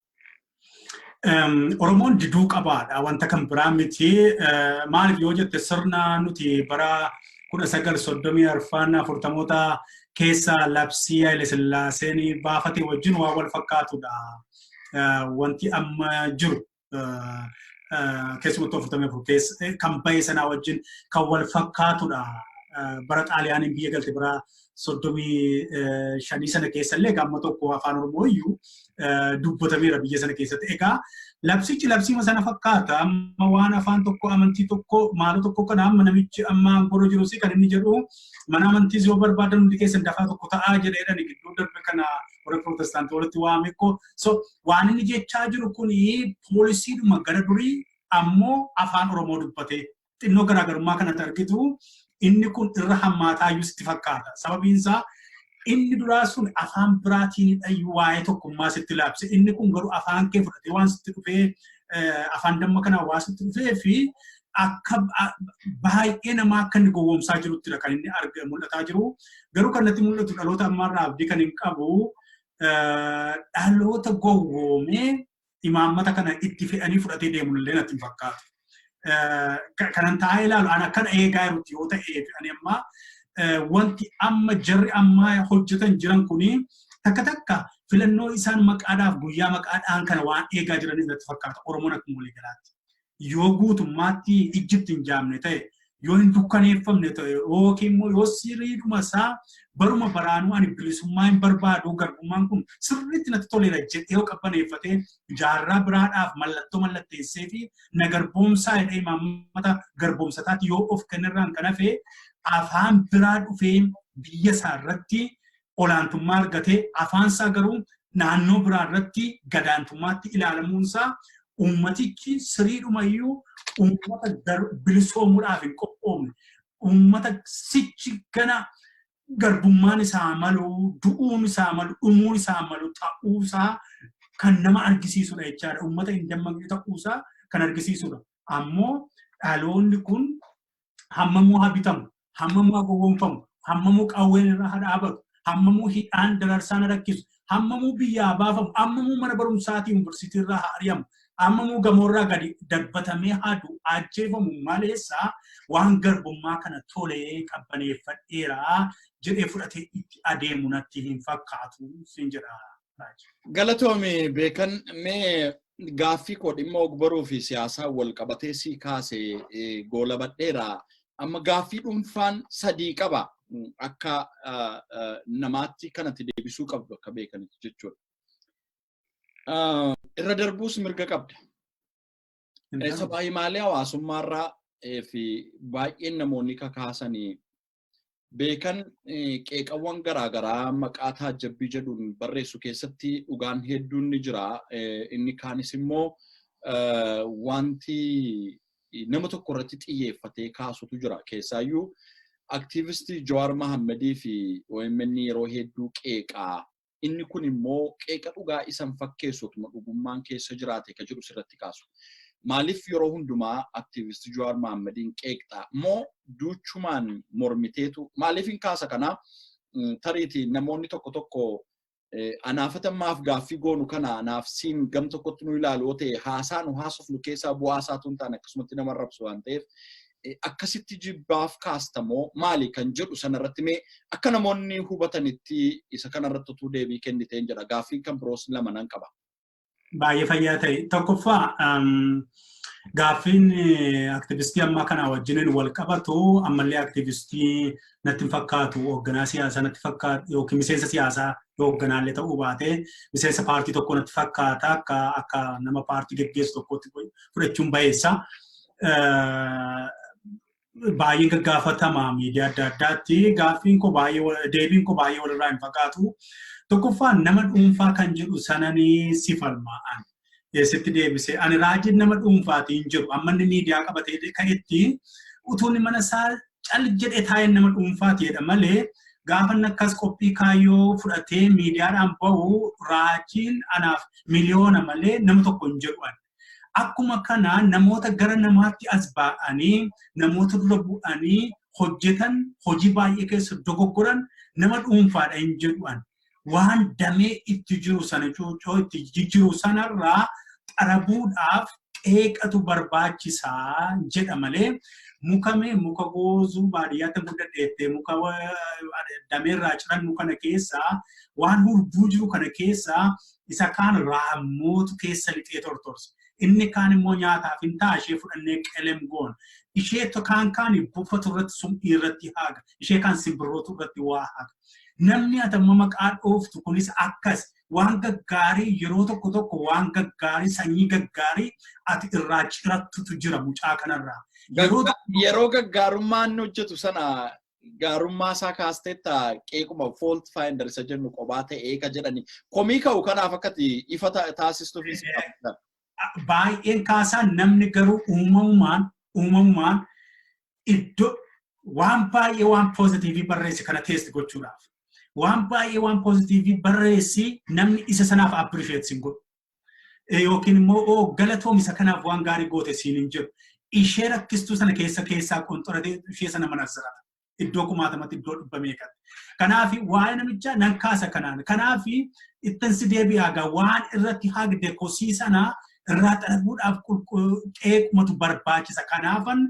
Oromoon diduu qabaadha, wanta kan biraa miti. Maaliif yoo jette, sirna nuti bara 1934, 40moota keessa labsii Haile Sillaaseen baafate wajjin waan wal fakkaatudha. Wanti amma jiru keessumattuu 44 keessa kan bahe sanaa wajjin kan wal fakkaatudha. Bara Xaaliyaaniin biyya galte, bara 35 sana keessa illee gamma tokko afaan Oromoo iyyuu dubbatameera biyya sana keessatti. Egaa labsichi labsiima sana fakkaata. Amma waan afaan tokko, amantii tokko, maaloo tokko kana, amma namichi amma aangorra jirus kan inni jedhu mana amantiis yoo barbaadan hundi keessan dafaa tokko ta'aa jedheedhani gidduu darbe kana warra pirootestaantii walitti waame ko. So waan inni jechaa jiru kuni poolisiidhuma gara durii ammoo afaan Oromoo dubbate. Xinnoo garaagarummaa kanatti argitu, inni kun irra hammaataayyuu sitti fakkaata. Sababiin isaa inni duraa sun afaan biraatiin iyyuu waa'ee tokkummaa sitti labse. Inni kun garuu afaan kee fudhatee waan sitti dhufee, afaan damma kanaa waan sitti dhufee fi akka baay'ee namaa akka inni gowwoomsaa jiruttidha kan inni arga mul'ataa jiru. Garuu kan natti mul'atu, dhaloota ammaarraa abdii kan hin qabu, dhaloota gowwoomee imaammata kana itti fe'anii fudhatee deemu illee natti hin fakkaatu. Kanan taa'ee ilaalu, ani akkana eegaa jirutti yoo ta'e, ani amma wanti amma jarri ammaa hojjetan jiran kuni takka takka filannoo isaan maqaadhaaf guyyaa maqaadhaan kana waan eegaa jiranis natti fakkaata, Oromoon akkuma waliigalaatti. Yoo guutummaatti Ijjipti hin jaamne ta'e, yoo hin dukkaneeffamne ta'e, yookiin immoo yoo siriidhuma isaa baruma baraanuu ani bilisummaa hin barbaadu, garbummaan kun sirriitti natti toleera jedhee yoo qabbaneeffatee jaarraa biraadhaaf mallattoo mallatteessee fi na garboomsaa jedhee imaammata garboomsataatti yoo of kennirraan kan hafe, afaan biraa dhufee biyya isaa irratti olaantummaa argatee afaan isaa garuu naannoo biraa irratti gadaantummaatti ilaalamuunsaa Uummatichi siriidhumayyuu uummata bilisoomuudhaaf hin qophoofne, uummata sichi gana garbummaan isaa malu, du'uun isaa malu, dhumuun isaa malu ta'uusaa kan nama argisiisudha jechaadha. Uummata hin dammaqne ta'uusaa kan argisiisudha. Ammoo dhaloonni kun hammamuu haa bitamu, hammamuu haa gowwoomfamu, hammamuu qawween irra haa dhaabatu, hammamuu hidhaan dararsaan rakkisu, hammamuu biyyaa baafamu, hammamuu mana barumsaatii yuunivarsiitii irraa haa ari'amu, hammamuu gamoorraa gadi darbatamee haa du'u, ajjeefamu maleessa waan garbummaa kana tolee qabbaneeffadheera jedhee fudhatee itti adeemu natti hin fakkaatu siin jedha. Galatoomi Beekan. Mee gaaffii koo dhimma ogbaruu fi siyaasaa wal qabatee sii kaase goolabadheera. Amma gaaffii dhuunfaan sadii qaba, akka namaatti kanatti deebisuu qabdu akka beekanitti jechuudha. Irra darbuus mirga qabda. Sabaa himaalee hawaasummaarraa fi baay'een namoonni kakaasanii Beekan qeeqawwan garaagaraa maqaa taajjabbii jedhuun barreessu keessatti dhugaan hedduun ni jira. Inni kaanis immoo wanti nama tokko irratti xiyyeeffatee kaasutu jira. Keessaayyuu aktiivistii Jawaar Mahammadii fi OMN yeroo hedduu qeeqaa. Inni kun immoo qeeqa dhugaa isan fakkeessu otuma dhugummaan keessa jiraate ka jedhu sirratti kaasu. Maaliif yeroo hundumaa aktiivistii Jawaar Mahaammadiin qeeqxaa? Moo duuchumaan mormiteetu maaliif hin kaasa kana? Tariiti namoonni tokko tokko anaafatammaaf gaaffii goonu kana anaaf siin gam tokkotti nu ilaalu yoo ta'e, haasaa nu haasofnu keessaa bu'aa isaatu hin taane akkasumatti nama arrabsu waan ta'eef, akkasitti jibbaaf kaastamoo maali kan jedhu sanarratti mee akka namoonni hubatanitti isa kanarratti utuu deebii kenniteen jedha. Gaaffiin kan biroos lama nan qaba. Baay'ee fayyaa ta'e. Tokkoffaa, gaaffiin aktivistii ammaa kana wajjiniin wal qabatu ammallee aktivistii natti hin fakkaatu, hoogganaa siyaasaa natti fakkaatu yookiin miseensa siyaasaa hoogganaallee ta'uu baate miseensa paartii tokko natti fakkaata, akka nama paartii geggeessu tokkotti fudhachuun bayeessa. Baay'ee gaggaafatama miidiyaa adda addaatti. Gaaffiin koo baay'ee, deebiin koo baay'ee walirraa hin fagaatu. Tokkoffaa, nama dhuunfaa kan jedhu sananii si falmaa'an. Sitti deebisee ani raajiin nama dhuunfaatiin jiru amma inni miidiyaa qabatee ka'etti utuu inni mana isaa cal jedhee taa'een nama dhuunfaati jedha malee, gaafa inni akkas qophii kaayyoo fudhatee miidiyaadhaan bahu raajiin anaaf miliyoona malee nama tokko hin jedhu ani. Akkuma kana namoota gara namaatti as ba'anii namoota dura bu'anii hojjetan, hojii baay'ee keessa dogoggoran nama dhuunfaadha hin jedhu ani. Waan damee itti jiru sana, cuucoo itti jijjiru sanarraa xarabuudhaaf qeeqatu barbaachisaa jedha malee, muka mee muka goozuu baadiyyaatti guddadheettee muka dameerraa cirannu kana keessaa, waan hurbuu jiru kana keessaa isa kaan raammootu keessa lixee tortorsa. Inni kaan immoo nyaataaf hin ta'a, ishee fudhannee qelem goona. Ishee kaan kaan buufatu irratti sum'ii irratti haaga. Ishee kaan simbirrootu irratti waa haaga. Namni ati amma maqaa dhooftu kunis akkas waan gaggaarii, yeroo tokko tokko waan gaggaarii, sanyii gaggaarii ati irraa cirattutu jira mucaa kanarraa. Yeroo gaggaarummaa inni hojjetu sana gaarummaa isaa kaasteetta, qeequma fault finder isa jennu qobaa ta'ee ka jedhani komii ka'u kanaaf akkati ifa taasistuuf. Baay'een kaasaa, namni garuu uumamumaan iddoo waan baay'ee waan positive barreesse kana test gochuudhaaf, waan baay'ee waan positive barreessi, namni isa sanaaf appreciate sin godhu. Yookiin immoo oo galatoom, isa kanaaf waan gaarii goote siin hin jedhu. Ishee rakkistuu sana keessa keessaa qonxoratee ishee sana manazzarata. Iddoo kumaatamatti, iddoo dhibba meeqatti. Kanaaf waa'ee namichaa nan kaasa kanaan. Kanaaf ittan si deebi'aa gaa, waan irratti hagde kosii sana irraa xaraguudhaaf qeequmatu barbaachisa. Kanaafan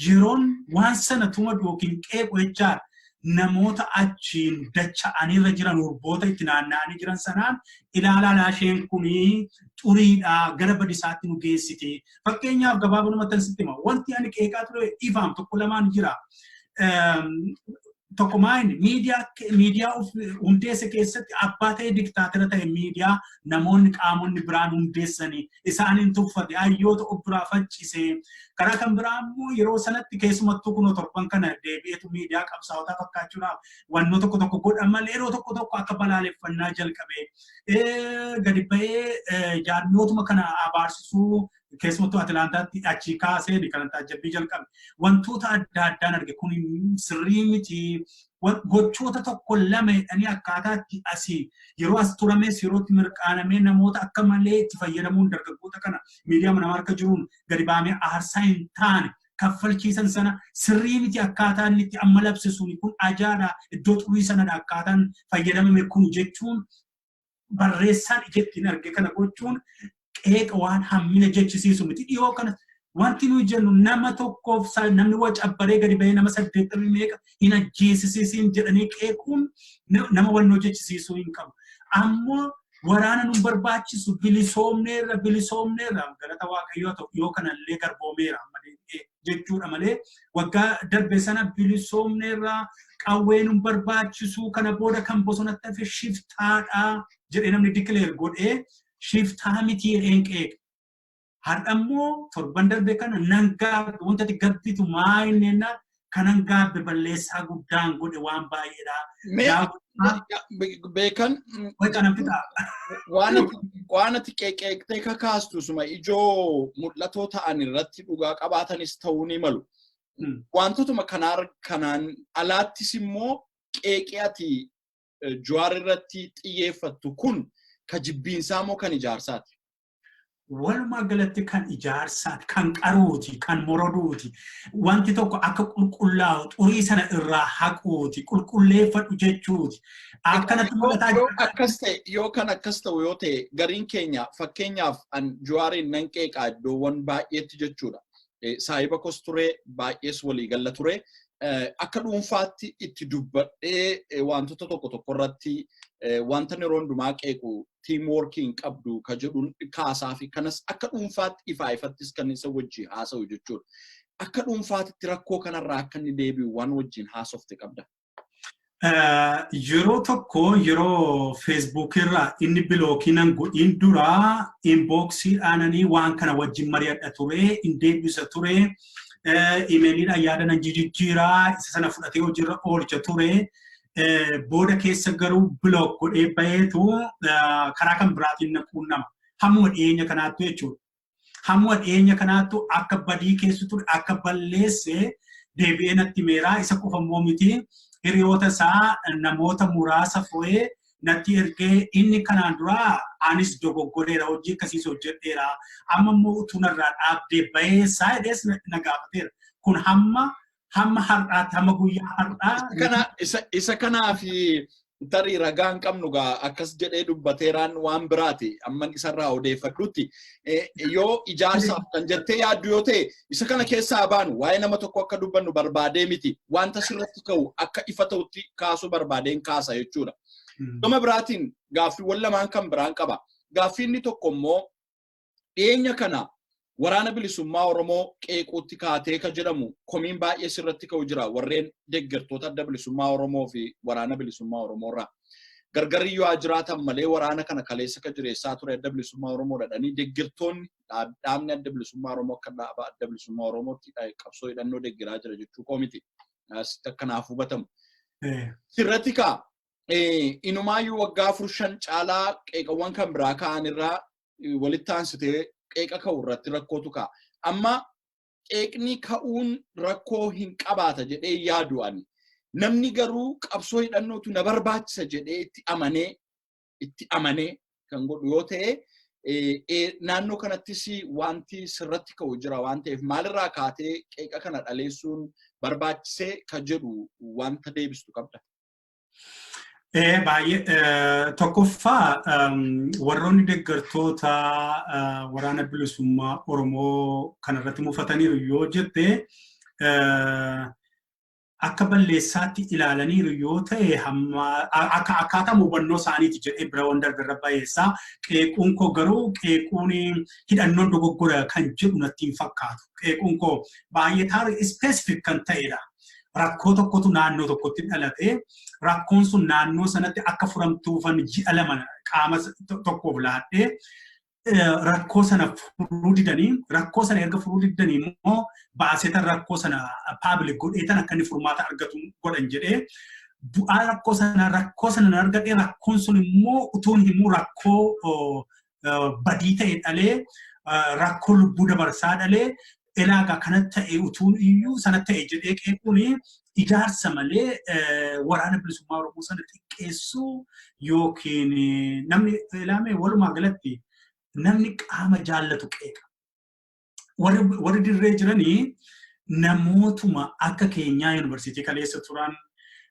yeroon waan sana tumadu yookiin qeequ jechaadha. Namoota achiin dacha'aniirra jiran, hurboota itti naanna'anii jiran sanaan ilaalaa, isheen kuni xuriidha, gara badisaatti nu geessiti. Fakkeenyaaf gabaabumatti sitti hima. Wanti ani qeeqaa ture ifaam tokko lamaan jira. Tokko maayini, miidiyaa of hundeesse keessatti abbaa ta'e, diktaatira ta'e. Miidiyaa namoonni qaamonni biraan hundeessanii isaaniin tuffate, hayyoota of biraa faccise. Karaa kan biraa immoo yeroo sanatti, keessumattuu kunoo torban kana deebi'eetu miidiyaa qabsaa'otaa fakkaachuudhaaf wannoo tokko tokko godha malee, yeroo tokko tokko akka balaaleffannaa jalqabe gadi ba'ee jaarmiyootuma kana abaarsisuu, keessumattuu Atilaantaatti achii kaasee kan taajjabbii jalqabe. Wantoota adda addaan arge, kun sirrii miti. Gochoota tokko lama jedhanii akkaataatti asii yeroo as turames, yeroo itti mirqaanamee, namoota akka malee itti fayyadamuun, dargaggoota kana miidiyaa nama harka jiruun gadi baamee aarsaa hin taane kaffalchiisan sana sirrii miti. Akkaataa inni itti amma labsisuun kun ajaadha, iddoo xurii sanadha akkaataan fayyadamame kun jechuun, barreessaan ija ittiin arge kana gochuun qeeqa waan hammina jechisiisu miti. Dhiyoo kana wanti nuyi jennu, nama tokkoof namni wacabbaree gadi bahee nama 80 meeqa hin ajjeesisiisin jedhanii qeequun nama wannoo jechisiisuu hin qabu. Ammoo waraana nu barbaachisu, bilisoomneerra, bilisoomneerra, galata Waaqayyoo ta'u, yoo kanallee garboomeera jechuudha malee, waggaa darbe sana bilisoomneerra, qawwee nu barbaachisu, kana booda kan bosonatti hafe shiftaadha jedhee namni declare godhee shiftaa miti jedheen qeeqa. Har'a immoo torban darbe kana nan gaabbe. Wanta ati gabbitu maa inni jennaan, kanan gaabbe balleessaa guddaan godhe waan baay'eedha. Beekan, waan ati qeeqeeqtee kakaastu suma ijoo mul'atoo ta'an irratti dhugaa qabaatanis ta'uu ni malu. Wantootuma kanaan alaattis immoo qeeqee ati Jawaar irratti xiyyeeffattu kun ka jibbiinsaa moo kan ijaarsaati? Walumaa galatti kan ijaarsaati, kan qaruuti, kan moroduuti. Wanti tokko akka qulqullaa'u xurii sana irraa haquuti, qulqulleeffadhu jechuuti. Akkanatti mul'ataa. Yoo akkas ta'e, yoo kan akkas ta'u yoo ta'e, gariin keenya, fakkeenyaaf an Jawaariin nan qeeqaa iddoowwan baay'eetti jechuudha. Saahiba kos ture, baay'ees walii galla ture. Akka dhuunfaatti itti dubbadhee wantoota tokko tokko irratti wanta yeroo hundumaa qeequ, team working qabdu ka jedhuun kaasaa fi kanas akka dhuunfaatti ifaa ifattis kan isa wajjin haasa'u jechuudha. Akka dhuunfaatitti rakkoo kanarraa akka inni deebi'u waan wajjin haasofte qabda? Yeroo tokko, yeroo Facebook irraa inni block nan godhin duraa, inboxiidhaananii waan kana wajjin mari'adha ture, in deebisa ture, emailiidhaan yaada nan jijjiiraa, isa sana fudhatee hojiirra oolcha ture. Booda keessa garuu block godhee baheetu karaa kan biraatiin na quunnama. Hammuma dhiyeenya kanaattu jechuudha. Hammuma dhiyeenya kanaattu akka badii keessa ture, akka balleesse deebi'ee natti meeraa. Isa qofa immoo miti, hiriyoota isaa namoota muraasa fo'ee natti ergee, inni kanaan dura anis dogoggoreera, hojii akkasiis hojjedheera, amma immoo utuu narraa dhaabdee baheessaa jedhees na gaafateera. Kun hamma har'aatti, hamma guyyaa har'aa. Isa kanaa fi tarii ragaa hin qabnu gaa, akkas jedhee dubbateeraan waan biraati amman isarraa odeeffadhutti. Yoo ijaarsaaf kan jettee yaaddu yoo ta'e, isa kana keessaa baanu, waa'ee nama tokko akka dubbannu barbaadee miti, wanta sirratti ka'u akka ifa ta'utti kaasuu barbaadeen kaasa jechuudha. Gama biraatiin gaaffiiwwan lamaan kan biraan qaba. Gaaffii inni tokko immoo, dhiyeenya kana Waraana Bilisummaa Oromoo qeequutti kaatee ka jedhamu komiin baay'ee sirratti ka'u jira, warreen deeggartoota Adda Bilisummaa Oromoo fi Waraana Bilisummaa Oromoo irraa. Gargarri yoo jiraatan malee, waraana kana kaleessa ka jireessaa ture Adda Bilisummaa Oromoo dhadhanii deeggartoonni. Dhaabni Adda Bilisummaa Oromoo akka dhaaba Adda Bilisummaa Oromootti qabsoo hidhannoo deeggaraa jira jechuu koo miti. Asitti akkanaaf hubatamu. Sirratti kaa inumaayyuu waggaa 4-5 caalaa qeeqawwan kan biraa ka'an irraa walitti aansitee qeeqa ka'u irratti rakkootu ka'a. Amma qeeqni ka'uun rakkoo hin qabaata jedhee yaadu ani. Namni garuu qabsoo hidhannootu na barbaachisa jedhee itti amanee kan godhu yoo ta'e, naannoo kanattis wanti sirratti ka'u jira waan ta'eef, maalirraa kaatee qeeqa kana dhaleessuun barbaachisee ka jedhu wanta deebistu qabda? Baay'ee tokkoffaa, warroonni deeggartoota Waraana Bilisummaa Oromoo kanarratti mufataniiru yoo jette, akka balleessaatti ilaalaniiru yoo ta'e, hamma akka akkaataa hubannoo isaaniiti jedhee bira waan darbe irra bayeessaa. Qeequun koo garuu qeequun hidhannoon dogoggora kan jedhu natti hin fakkaatu. Qeequun koo baay'ee taari specific kan ta'edha. Rakkoo tokkotu naannoo tokkotti dhalate, rakkoon sun naannoo sanatti akka furamtuufan ji'a 2 qaama tokkoof laadhee, rakkoo sana furuu didanii, rakkoo sana erga furuu didanii immoo baasetan rakkoo sana public godheetan akka inni furmaata argatu godhan jedhee, bu'aa rakkoo sana nan argadhee, rakkoon sun immoo utuun himuu rakkoo badii ta'e dhalee, rakkoo lubbuu dabarsaa dhalee, ilaagaa kana ta'e utuun iyyuu sana ta'e jedhee qeequun ijaarsa malee Waraana Bilisummaa Oromoo sana xiqqeessuu yookiin namni ilaame, walumaa galatti namni qaama jaallatu qeeqa. Warri dirree jiranii namootuma akka keenyaa yuunivarsiitii kaleessa turan,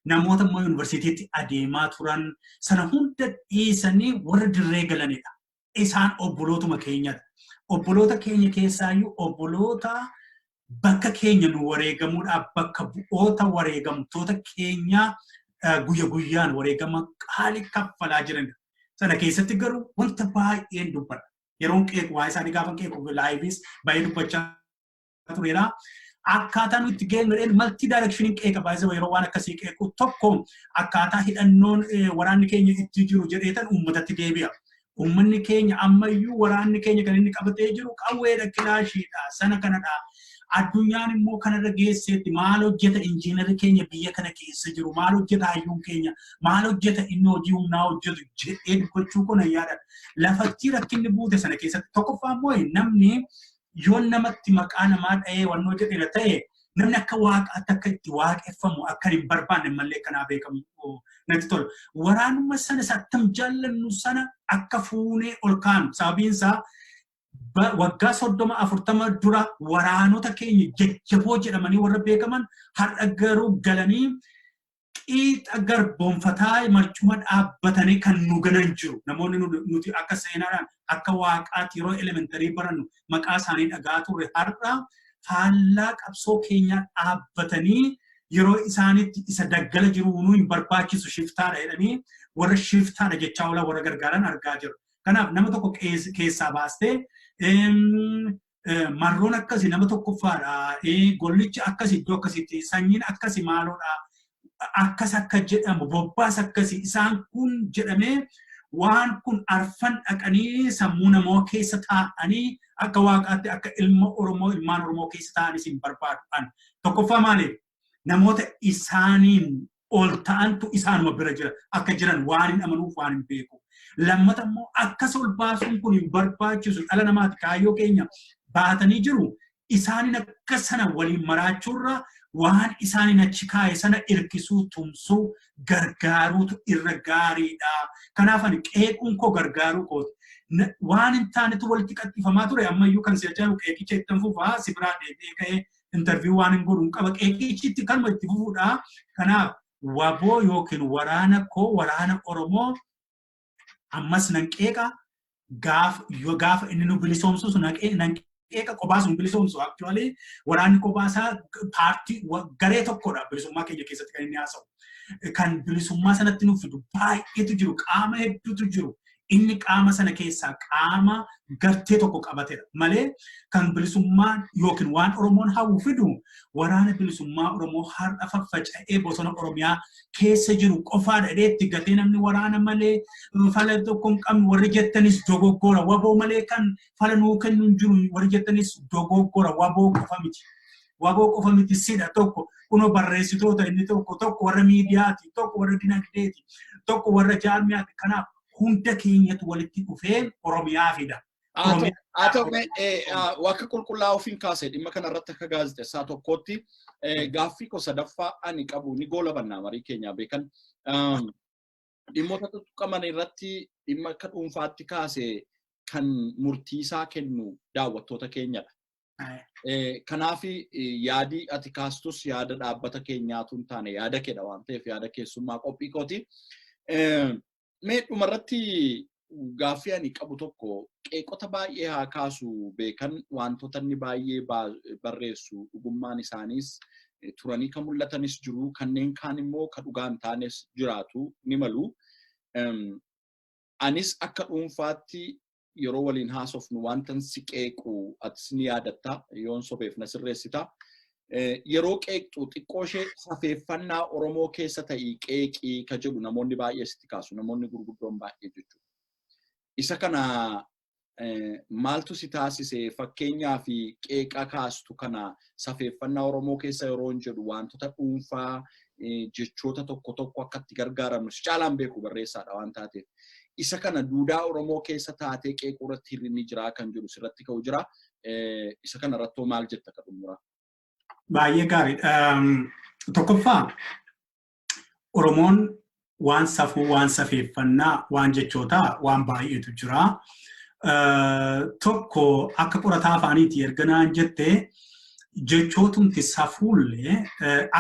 namoota immoo yuunivarsiitiitti adeemaa turan sana hunda dhiisanii warra dirree galanidha. Isaan obbolootuma keenyadha. Obboloota keenya keessaayyuu obboloota bakka keenya nu wareegamuudhaaf, bakka bu'oota wareegamtoota keenyaa guyya guyyaan wareegama qaalii kaffalaa jiranidha. Sana keessatti garuu wanta baay'een dubbadha. Yeroon qeequ, waa isaanii gaafa qeequ, live is baay'ee dubbachaa tureera. Akkaataa nuti itti geenyu multi direction qeeqa. Baay'ee yeroo waan akkasii qeequ, tokko akkaataa hidhannoon waraanni keenya itti jiru jedheetan uummatatti deebi'a. Uummanni keenya ammayyuu waraanni keenya kan inni qabatee jiru qawweedha, kilaashiidha, sana kanadha. Addunyaan immoo kanarra geesseetti, maal hojjeta injiinarri keenya biyya kana keessa jiru, maal hojjeta hayyuun keenya, maal hojjeta inni hojii humnaa hojjetu jedhee dubbachuu kun yaada. Lafatti rakkinni buute sana keessatti tokkoffaa immoo namni yoo namatti maqaa namaa dha'ee wannoo jedheera ta'e, namni akka waaqaatti akka itti waaqeffamu akka hin barbaanne mallee kanaa beekamu natti tola. Waraanuma sana sattam jaallannu sana akka fuunee ol kaanu, sababiin isaa waggaa 30 40 dura waraanota keenya jajjaboo jedhamanii warra beekaman har'a garuu galanii qiixa garboonfataa marcuma dhaabbatanii kan nu ganan jiru. Namoonni nuti akka seenaadhaan akka waaqaatti yeroo elementary barannu maqaa isaanii dhagaa turre har'a faallaa qabsoo keenyaa dhaabbatanii, yeroo isaanitti isa daggala jiru nuu hin barbaachisu, shiftaadha jedhanii warra shiftaadha jechaa oolan warra gargaaran argaa jiru. Kanaaf nama tokko keessaa baastee marroon akkasi nama tokkoffaadha, gollichi akkasi, iddoo akkasitti sanyiin akkasi, maaloodha, akkas akka jedhamu, bobbaas akkasi, isaan kun jedhamee waan kun arfan dhaqanii sammuu namoo keessa taa'anii akka waaqaatti akka ilma Oromoo ilmaan Oromoo keessa taa'anis hin barbaadu. Tokkoffaa maaliif? Namoota isaaniin ol ta'antu isaanuma bira jira akka jiran waan hin amanuuf, waan hin beeku. Lammata immoo akkas ol baasuun kun hin barbaachisu, dhala namaati, kaayyoo keenya baatanii jiru. Isaaniin akka sana waliin maraachuurra waan isaaniin achi kaa'e sana hirkisuu, tumsuu, gargaaruutu irra gaariidha. Kanaaf ani qeequun koo gargaaruu kooti. Waan hin taanetu walitti qaxxifamaa ture, ammayyuu kan si ajaa'ibu qeeqicha ittiin fufaa, si biraa deebi'ee ka'ee interview waan hin godhu hin qaba. Qeeqichi kanuma itti fufuudha. Kanaaf WBO yookiin waraana koo, waraana Oromoo, ammas nan qeeqa, gaafa inni nu bilisoomsus nan qeeqa. Kophaa sun bilisoomsu, actually waraanni kophaasaa paartii garee tokkodha bilisummaa keenya keessatti kan inni haasa'u. Kan bilisummaa sanatti nuuf fidu baay'eetu jiru, qaama hedduutu jiru. Inni qaama sana keessaa qaama gartee tokko qabatedha malee kan bilisummaa yookiin waan Oromoon hawwu fidu Waraana Bilisummaa Oromoo har'a faffaca'ee bosona Oromiyaa keessa jiru qofaadha jedhee gatee, namni waraana malee fala tokko hin qabnu warri jettanis dogoggora. WBO malee kan fala nuu kennu hin jiru warri jettanis dogoggora. WBO qofa miti. WBO qofa miti, sidha tokko kunoo barreessitoota, inni tokko tokko warra miidiyaati, tokko warra dinagdeeti, tokko warra jaarmiyaati. Kanaaf hunda keenyatu walitti dhufee Oromiyaa fida. Haa ta'u, akka qulqullaa'aa ofiin kaase, dhimma kanarratti akka gaazexeessaa tokkootti gaaffii koo sadaffaa ani qabu ni goolabannaa marii keenyaa beekan. Dhimmoota tuttuqaman irratti dhimma akka dhuunfaatti kaase kan murtiisaa kennu daawwattoota keenyadha. Kanaaf yaadii ati kaastus yaada dhaabbata keenyaatu hin taane, yaada keedha waan ta'eef, yaada keessummaa qophii kooti. Mee dhumarratti gaaffii ani qabu tokko, qeeqota baay'ee haa kaasu beekan, wantoota inni baay'ee barreessu dhugummaan isaaniis turanii kan mul'atanis jiru, kanneen kaan immoo kan dhugaa hin taanes jiraatu ni malu. Anis akka dhuunfaatti yeroo waliin haasofnu wantan si qeequ atis ni yaadatta, yoon sobeef na sirreessita. Yeroo qeeqxu xiqqoo ishee safeeffannaa Oromoo keessa ta'ii qeeqii ka jedhu namoonni baay'ee sitti kaasu, namoonni gurguddoon baay'ee jechuudha. Isa kana maaltu si taasise? Fakkeenyaa fi qeeqa kaastu kana safeeffannaa Oromoo keessa yeroo hin jedhu, wantoota dhuunfaa, jechoota tokko tokko akka itti gargaaramnu si caalaan beeku, barreessaadha waan taateef. Isa kana duudaa Oromoo keessa taatee qeequu irratti hir'inni jiraa kan jedhu sirratti ka'u jira. Isa kana irrattoo maal jetta ka xumuraa? Baay'ee gaariidha. Tokkoffaa, Oromoon waan safuu, waan safeeffannaa, waan jechootaa waan baay'eetu jira. Tokko, akka qorataa afaaniiti erga naan jettee, jechootumti safuullee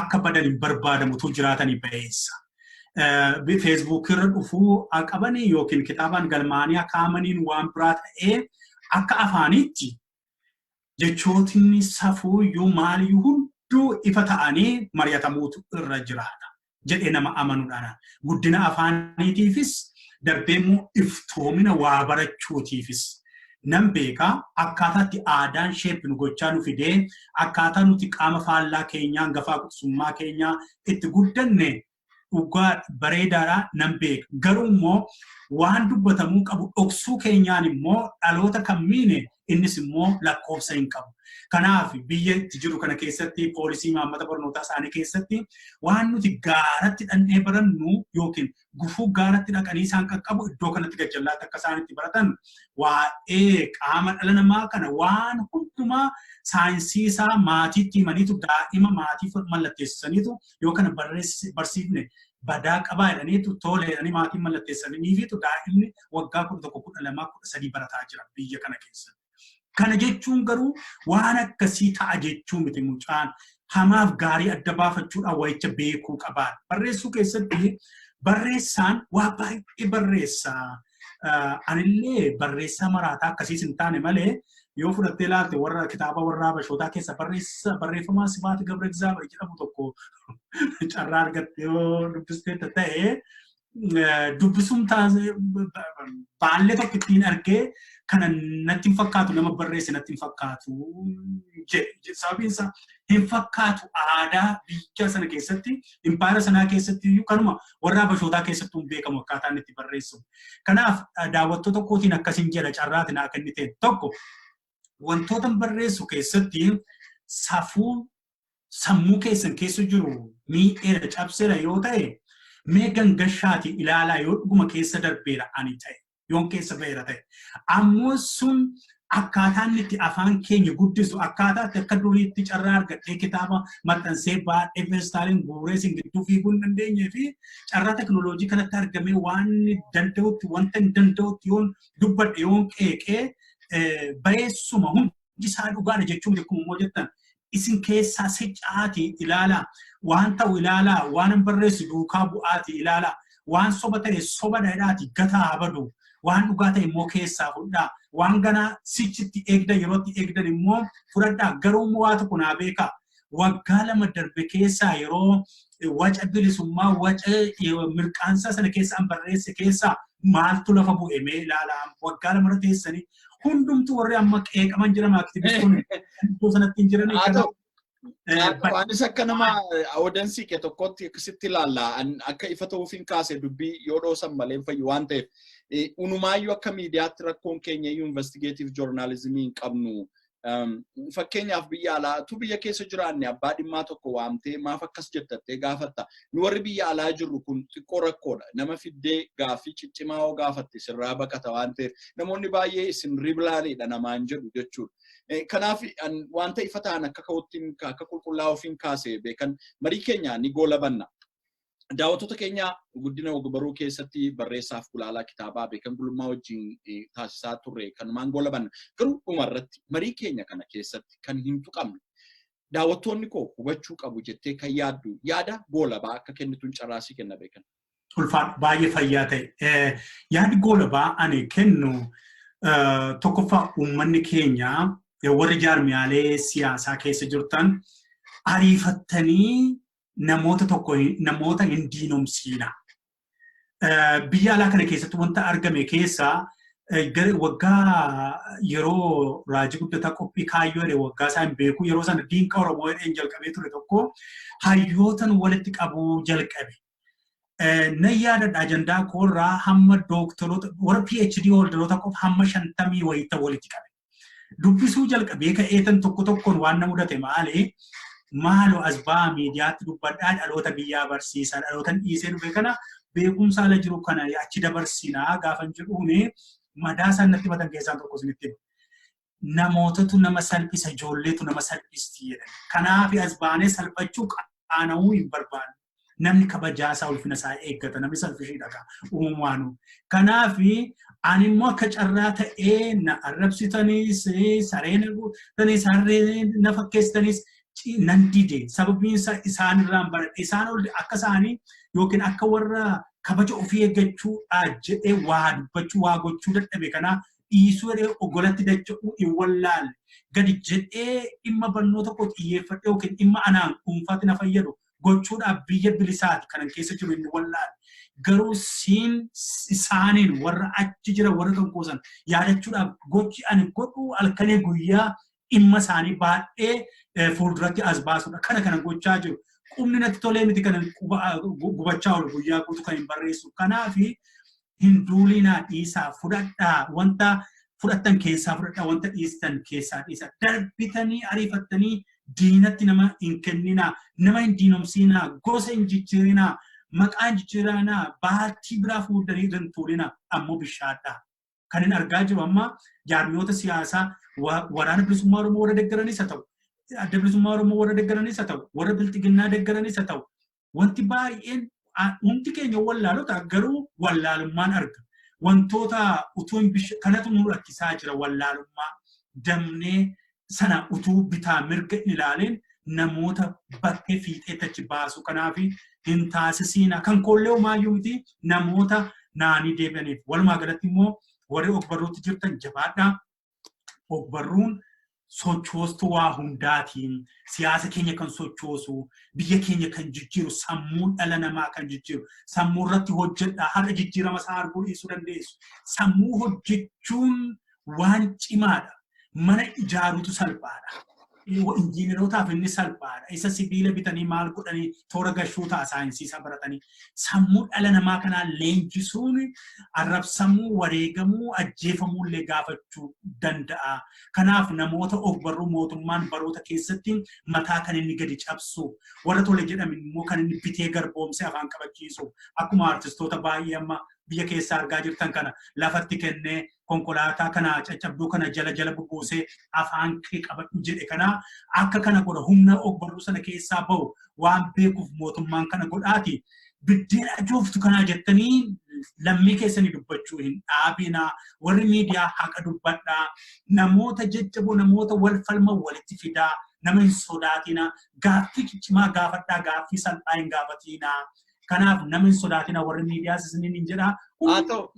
akka badan hin barbaadamutu jiraatanii ba'eessa. Feesbuuk irra dhufuu qabanii yookiin kitaabaan galmaanii akaamaniin waan biraa ta'ee, akka afaaniitti jechootni safuuyyuu maaliyyuu hunduu ifa ta'anii mari'atamuutu irra jiraata jedhee nama amanuudhaan. Guddina afaaniitiifis, darbee immoo iftoomina waa barachuutiifis. Nan beekaa, akkaataatti aadaan shape nu gochaa nu fidee, akkaataa nuti qaama faallaa keenyaa, hangafaa quxisummaa keenyaa itti guddanne dhugaa bareedaadha, nan beeka. Garuu immoo waan dubbatamuu qabu dhoksuu keenyaan immoo dhaloota kan miine innis immoo lakkoofsa hin qabu. Kanaaf biyya itti jiru kana keessatti poolisii imaammata barnootaa isaanii keessatti waan nuti gaaratti dhandhee barannu yookiin gufuu gaaratti dhaqanii isaan qaqqabu, iddoo kanatti gajjallaatti akka isaan itti baratan, waa'ee qaama dhala namaa kana waan hundumaa saayinsii isaa maatiitti himaniitu, daa'ima maatii mallatteessisaniitu, yoo kana barsiifne badaa qabaa jedhaniitu, tole jedhanii maatiin mallatteessaniifiitu, daa'imni waggaa 11, 12, 13 barataa jira biyya kana keessatti. Kana jechuun garuu waan akkasii ta'a jechuu miti. Mucaan hamaaf gaarii adda baafachuudhaan wayicha beekuu qabaa. Barreessuu keessatti barreessaan waa baay'ee barreessa. Anillee barreessaa maraataa akkasiis hin taane malee, yoo fudhattee ilaalte warra kitaaba warra Habashootaa keessa barreessa barreeffamaa Sibaat Gabra Egzaabeer jedhamu tokko carraa argatte yoo dubbisteetta ta'e, dubbisuun baallee tokko ittiin argee kana natti hin fakkaatu, nama barreesse natti hin fakkaatu jedhe. Sababiin isaa hin fakkaatu, aadaa biyya sana keessatti, impaayera sanaa keessatti iyyuu, kanuma warra Habashootaa keessattuu hin beekamu akkaataa inni itti barreessu. Kanaaf daawwattoota kootiin akkasiin jedha, carraati naa kennite. Tokko, wantoota barreessu keessatti safuu sammuu keessan keessa jiru miidheera, cabseera yoo ta'e, mee gangashaati ilaalaa, yoo dhuguma keessa darbeera ani ta'e, yoon keessa ba'eera ta'e. Ammoo sun akkaataa inni itti afaan keenya guddisu, akkaataa itti akka duriitti carraa argadhee kitaaba maxxansee baadhee feestaaliin guuree isin gidduu fiiguu hin dandeenyee fi carraa teknooloojii kanatti argamee waan danda'utti, wanta hin danda'utti yoon dubbadhe, yoon qeeqee, bayeessuma hundi isaa dhugaadha jechuun, akkuma immoo jettan, isin keessaa siccaatii ilaalaa, waan ta'u ilaalaa, waan hin barreessu duukaa bu'aatii ilaalaa, waan soba ta'e soba dhadhaati gataa habadu, waan dhugaa ta'e immoo keessaa fudhaa, waan ganaa sichitti eegdan yerootti eegdan immoo fudhadhaa. Garuu immoo waa tokko naa beekaa, waggaa 2 darbe keessaa yeroo waca bilisummaa, waca mirqaansaa sana keessa an barreesse keessaa maaltu lafa bu'e mee ilaalaa. Waggaa 2 irra teessanii hundumtu warri amma qeeqaman jiran aktivistoonni iddoo sanatti hin jiran. Anis akka nama audience kee tokkotti akkasitti ilaalla. Akka ifa ta'uuf hin kaase, dubbii yoo dhoosan malee hin fayyu waan ta'eef. Unumaayyuu akka miidiyaatti rakkoon keenya iyyuu investigative journalism hin qabnu. Fakkeenyaaf biyya alaa tu biyya keessa jiraanne abbaa dhimmaa tokko waamtee maaf akkas jettattee gaafatta. Nu warri biyya alaa jirru kun xiqqoo rakkoodha. Nama fiddee gaaffii ciccimaa yoo gaafatte sirraa baqata waan ta'eef, namoonni baay'ee isin riblaaliidha namaan jedhu jechuudha. Kanaaf wanta ifa ta'an akka ka'utti, akka qulqullaa'uuf hin kaase. Beekan, marii keenya ni goolabanna. Daawwattoota keenya, guddina ogbarruu keessatti barreessaaf gulaalaa kitaabaa Beekan Gulummaa wajjin taasisaa turre kanumaan goolabanna. Garuu dhumarratti marii keenya kana keessatti kan hin tuqamne, daawwattoonni koo hubachuu qabu jettee kan yaaddu, yaada goolabaa akka kennituun carraasii kenna, Beekan. Ulfaadhu, baay'ee fayyaa ta'e. Yaadi goolabaa ani kennu, tokkoffaa, uummanni keenya warri jaarmiyaalee siyaasaa keessa jirtan ariifattanii namoota tokko namoota hin diinomsiina. Biyya alaa kana keessatti wanta argame keessaa Waggaa yeroo Raajii Guddataa qophii kaayyoo jedhe, waggaa isaa hin beeku, yeroo sana Diinqa Oromoo jedheen jalqabee ture tokko hayyootan walitti qabuu jalqabe. Nan yaadadha, ajandaa koorraa hamma dooktoroota warra PhD holderoota qofa hamma 50 wayita walitti qabe. Dubbisuu jalqabee ka'eetan tokko tokkoon waan na mudate maali? Maaloo as ba'aa, miidiyaatti dubbadhaa, dhaloota biyyaa barsiisaa, dhaloota dhiisee dhufe kana beekumsa ala jiru kana achi dabarsinaa gaafan jedhuuni madaa isaan natti himatan keessaan tokko isinitti hima. Namootatu nama salphisa, ijoolleetu nama salphisti jedhan. Kanaaf as baanee salphachuu, qaana'uu hin barbaannu. Namni kabajaa isaa, ulfina isaa eeggata, namni salphishiidha gaa uumaanu. Kanaaf ani immoo akka carraa ta'ee na arrabsitanis, saree na gootaniis, harree na fakkeessitanis nan dide. Sababiin isaa isaan irraan baradhe. Isaan ol akka isaanii yookiin akka warra kabaja ofii eeggachuudhaa jedhee waa dubbachuu, waa gochuu dadhabe kana dhiisuu jedhee ogolatti dacha'uu hin wallaalle. Gadi jedhee dhimma barnoota koo xiyyeeffadhee yookiin dhimma anaan dhuunfaatti na fayyadu gochuudhaaf biyya bilisaati kanan keessa jiru inni wallaalle. Garuu siin isaaniin warra achi jira, warra kan koosan yaadachuudhaaf gochi ani godhu halkanii guyyaa dhimma isaanii baay'ee fuulduratti as baasudha. Kana kanan gochaa jiru. Qubni natti tolee miti kanan gubachaa oolu, guyyaa guutuu kan hin barreessu. Kanaaf hin duulinaa, dhiisaa, fudhadhaa, wanta fudhattan keessaa fudhadhaa, wanta dhiistan keessaa dhiisaa. Darbitanii ariifattanii diinatti nama hin kenninaa, nama hin diinomsiinaa, gosa hin jijjiirinaa, maqaa hin jijjiirinaa, baattii biraa fuudhanii irra hin tuulinaa, ammoo bishaadhaa. Kan hin argaa jiru amma jaarmiyoota siyaasaa Waraana Bilisummaa Oromoo warra deggaranis haa ta'u, Adda Bilisummaa Oromoo warra deggaranis haa ta'u, warra Bilxiginnaa deggaranis haa ta'u, wanti baay'een hundi keenya wallaalota, garuu wallaalummaan arga. Wantoota utuu hin kanatu nu rakkisaa jira, wallaalummaa damnee sana utuu bitaa mirga hin ilaalin namoota bakkee fiixeetti achi baasu. Kanaaf hin taasisiina. Kan koollee homaayyuu miti namoota naanii deebi'aniif. Walumaa galatti immoo warri ogbarruutti jirtan jabaadhaa. Ogbarruun sochoostuu waa hundaatiin siyaasa keenya kan sochoosu, biyya keenya kan jijjiiru, sammuu dhala namaa kan jijjiiru. Sammuu irratti hojjedhaa. Har'a jijjiirama isaa arguu dhiisuu dandeessu. Sammuu hojjechuun waan cimaadha. Mana ijaaruutu salphaadha. Injiinerootaaf inni salphaadha. Isa sibiila bitanii maal godhanii toora gashuu ta'a saayinsii isaa baratanii. Sammuu dhala namaa kanaa leenjisuun arrabsamuu, wareegamuu, ajjeefamuu illee gaafachuu danda'a. Kanaaf namoota ogbarruu mootummaan baroota keessatti mataa kan inni gadi cabsu, warra tole jedhame immoo kan inni bitee garboomsee afaan qabachiisu, akkuma artistoota baay'ee amma biyya keessaa argaa jirtan kana lafatti kennee, konkolaataa kana caccabduu kana jala jala bubuusee afaan kee qabadhu jedhe kana akka kana godha. Humna ogbarruu sana keessaa bahu waan beekuuf mootummaan kana godhaati. Biddeen ajooftu kanaa jettanii lammii keessanii dubbachuu hin dhaabinaa. Warri miidiyaa haqa dubbadhaa. Namoota jajjaboo, namoota wal falman walitti fidaa. Nama hin sodaatinaa. Gaaffii ciccimaa gaafadhaa, gaaffii salphaa hin gaafatinaa. Kanaaf nama hin sodaatinaa, warri miidiyaas isiniin hin jedhaa. Haa ta'u,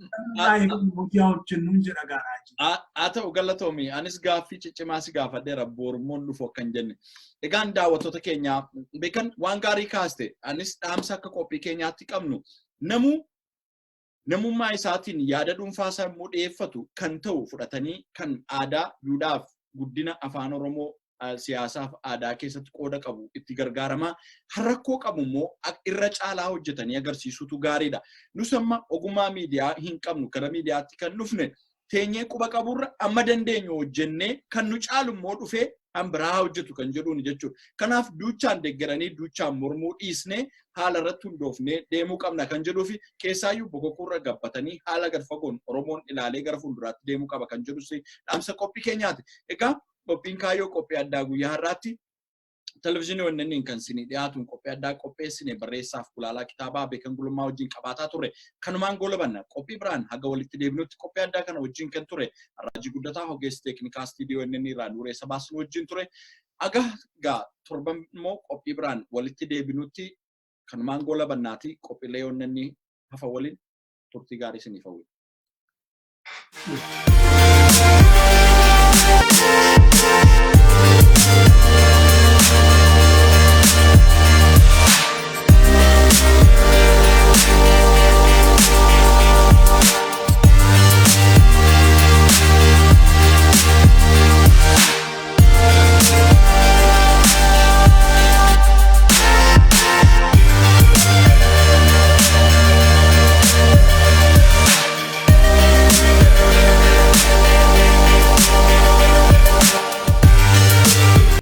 Hojii hojjennu hin jedha gaaraaji. Haa ta'u, galatoomi. Anis gaaffii ciccimaa si gaafadheera, boormoon dhufu akka hin jenne. Egaan daawwattoota keenyaa, Beekan waan gaarii kaaste. Anis dhaamsa akka qophii keenyaatti qabnu, namuu namummaa isaatiin yaada dhuunfaa isaa immoo dhiyeeffatu kan ta'u fudhatanii, kan aadaa, duudhaaf guddina afaan Oromoo, siyaasaaf aadaa keessatti qooda qabu itti gargaaramaa, rakkoo qabu immoo irra caalaa hojjetanii agarsiisutu gaariidha. Nus amma ogummaa miidiyaa hin qabnu, gara miidiyaatti kan dhufne teenyee quba qaburra amma dandeenyu hojjennee, kan nu caalu immoo dhufee kan biraa hojjetu kan jedhuun jechuudha. Kanaaf duuchaan deeggaranii duuchaan mormuu dhiisnee haala irratti hundoofnee deemuu qabna kan jedhuu fi keessaayyuu bokokuurra gabbatanii haala gad fagoon Oromoon ilaalee gara fuulduraatti deemuu qaba kan jedhus dhaamsa qophii keenyaati. Egaa qophiin kaayyoo qophii addaa guyyaa har'aatti televizyiinii ONN kan isinii dhiyaatuun qophii addaa qopheessine barreessaaf gulaalaa kitaabaa Beekan Gulummaa wajjin qabaataa turre kanumaan goolabanna. Qophii biraan haga walitti deebinutti qophii addaa kana wajjin kan ture Raajii Guddataa, ogeessi teeknikaa istiidiyoo ONN irraa Nuuree Sabaas wajjin ture. Aga gaa torban immoo qophii biraan walitti deebinutti kanumaan goolabannaati, qophiilee ONN hafa waliin turtii gaarii isiniif hawwina.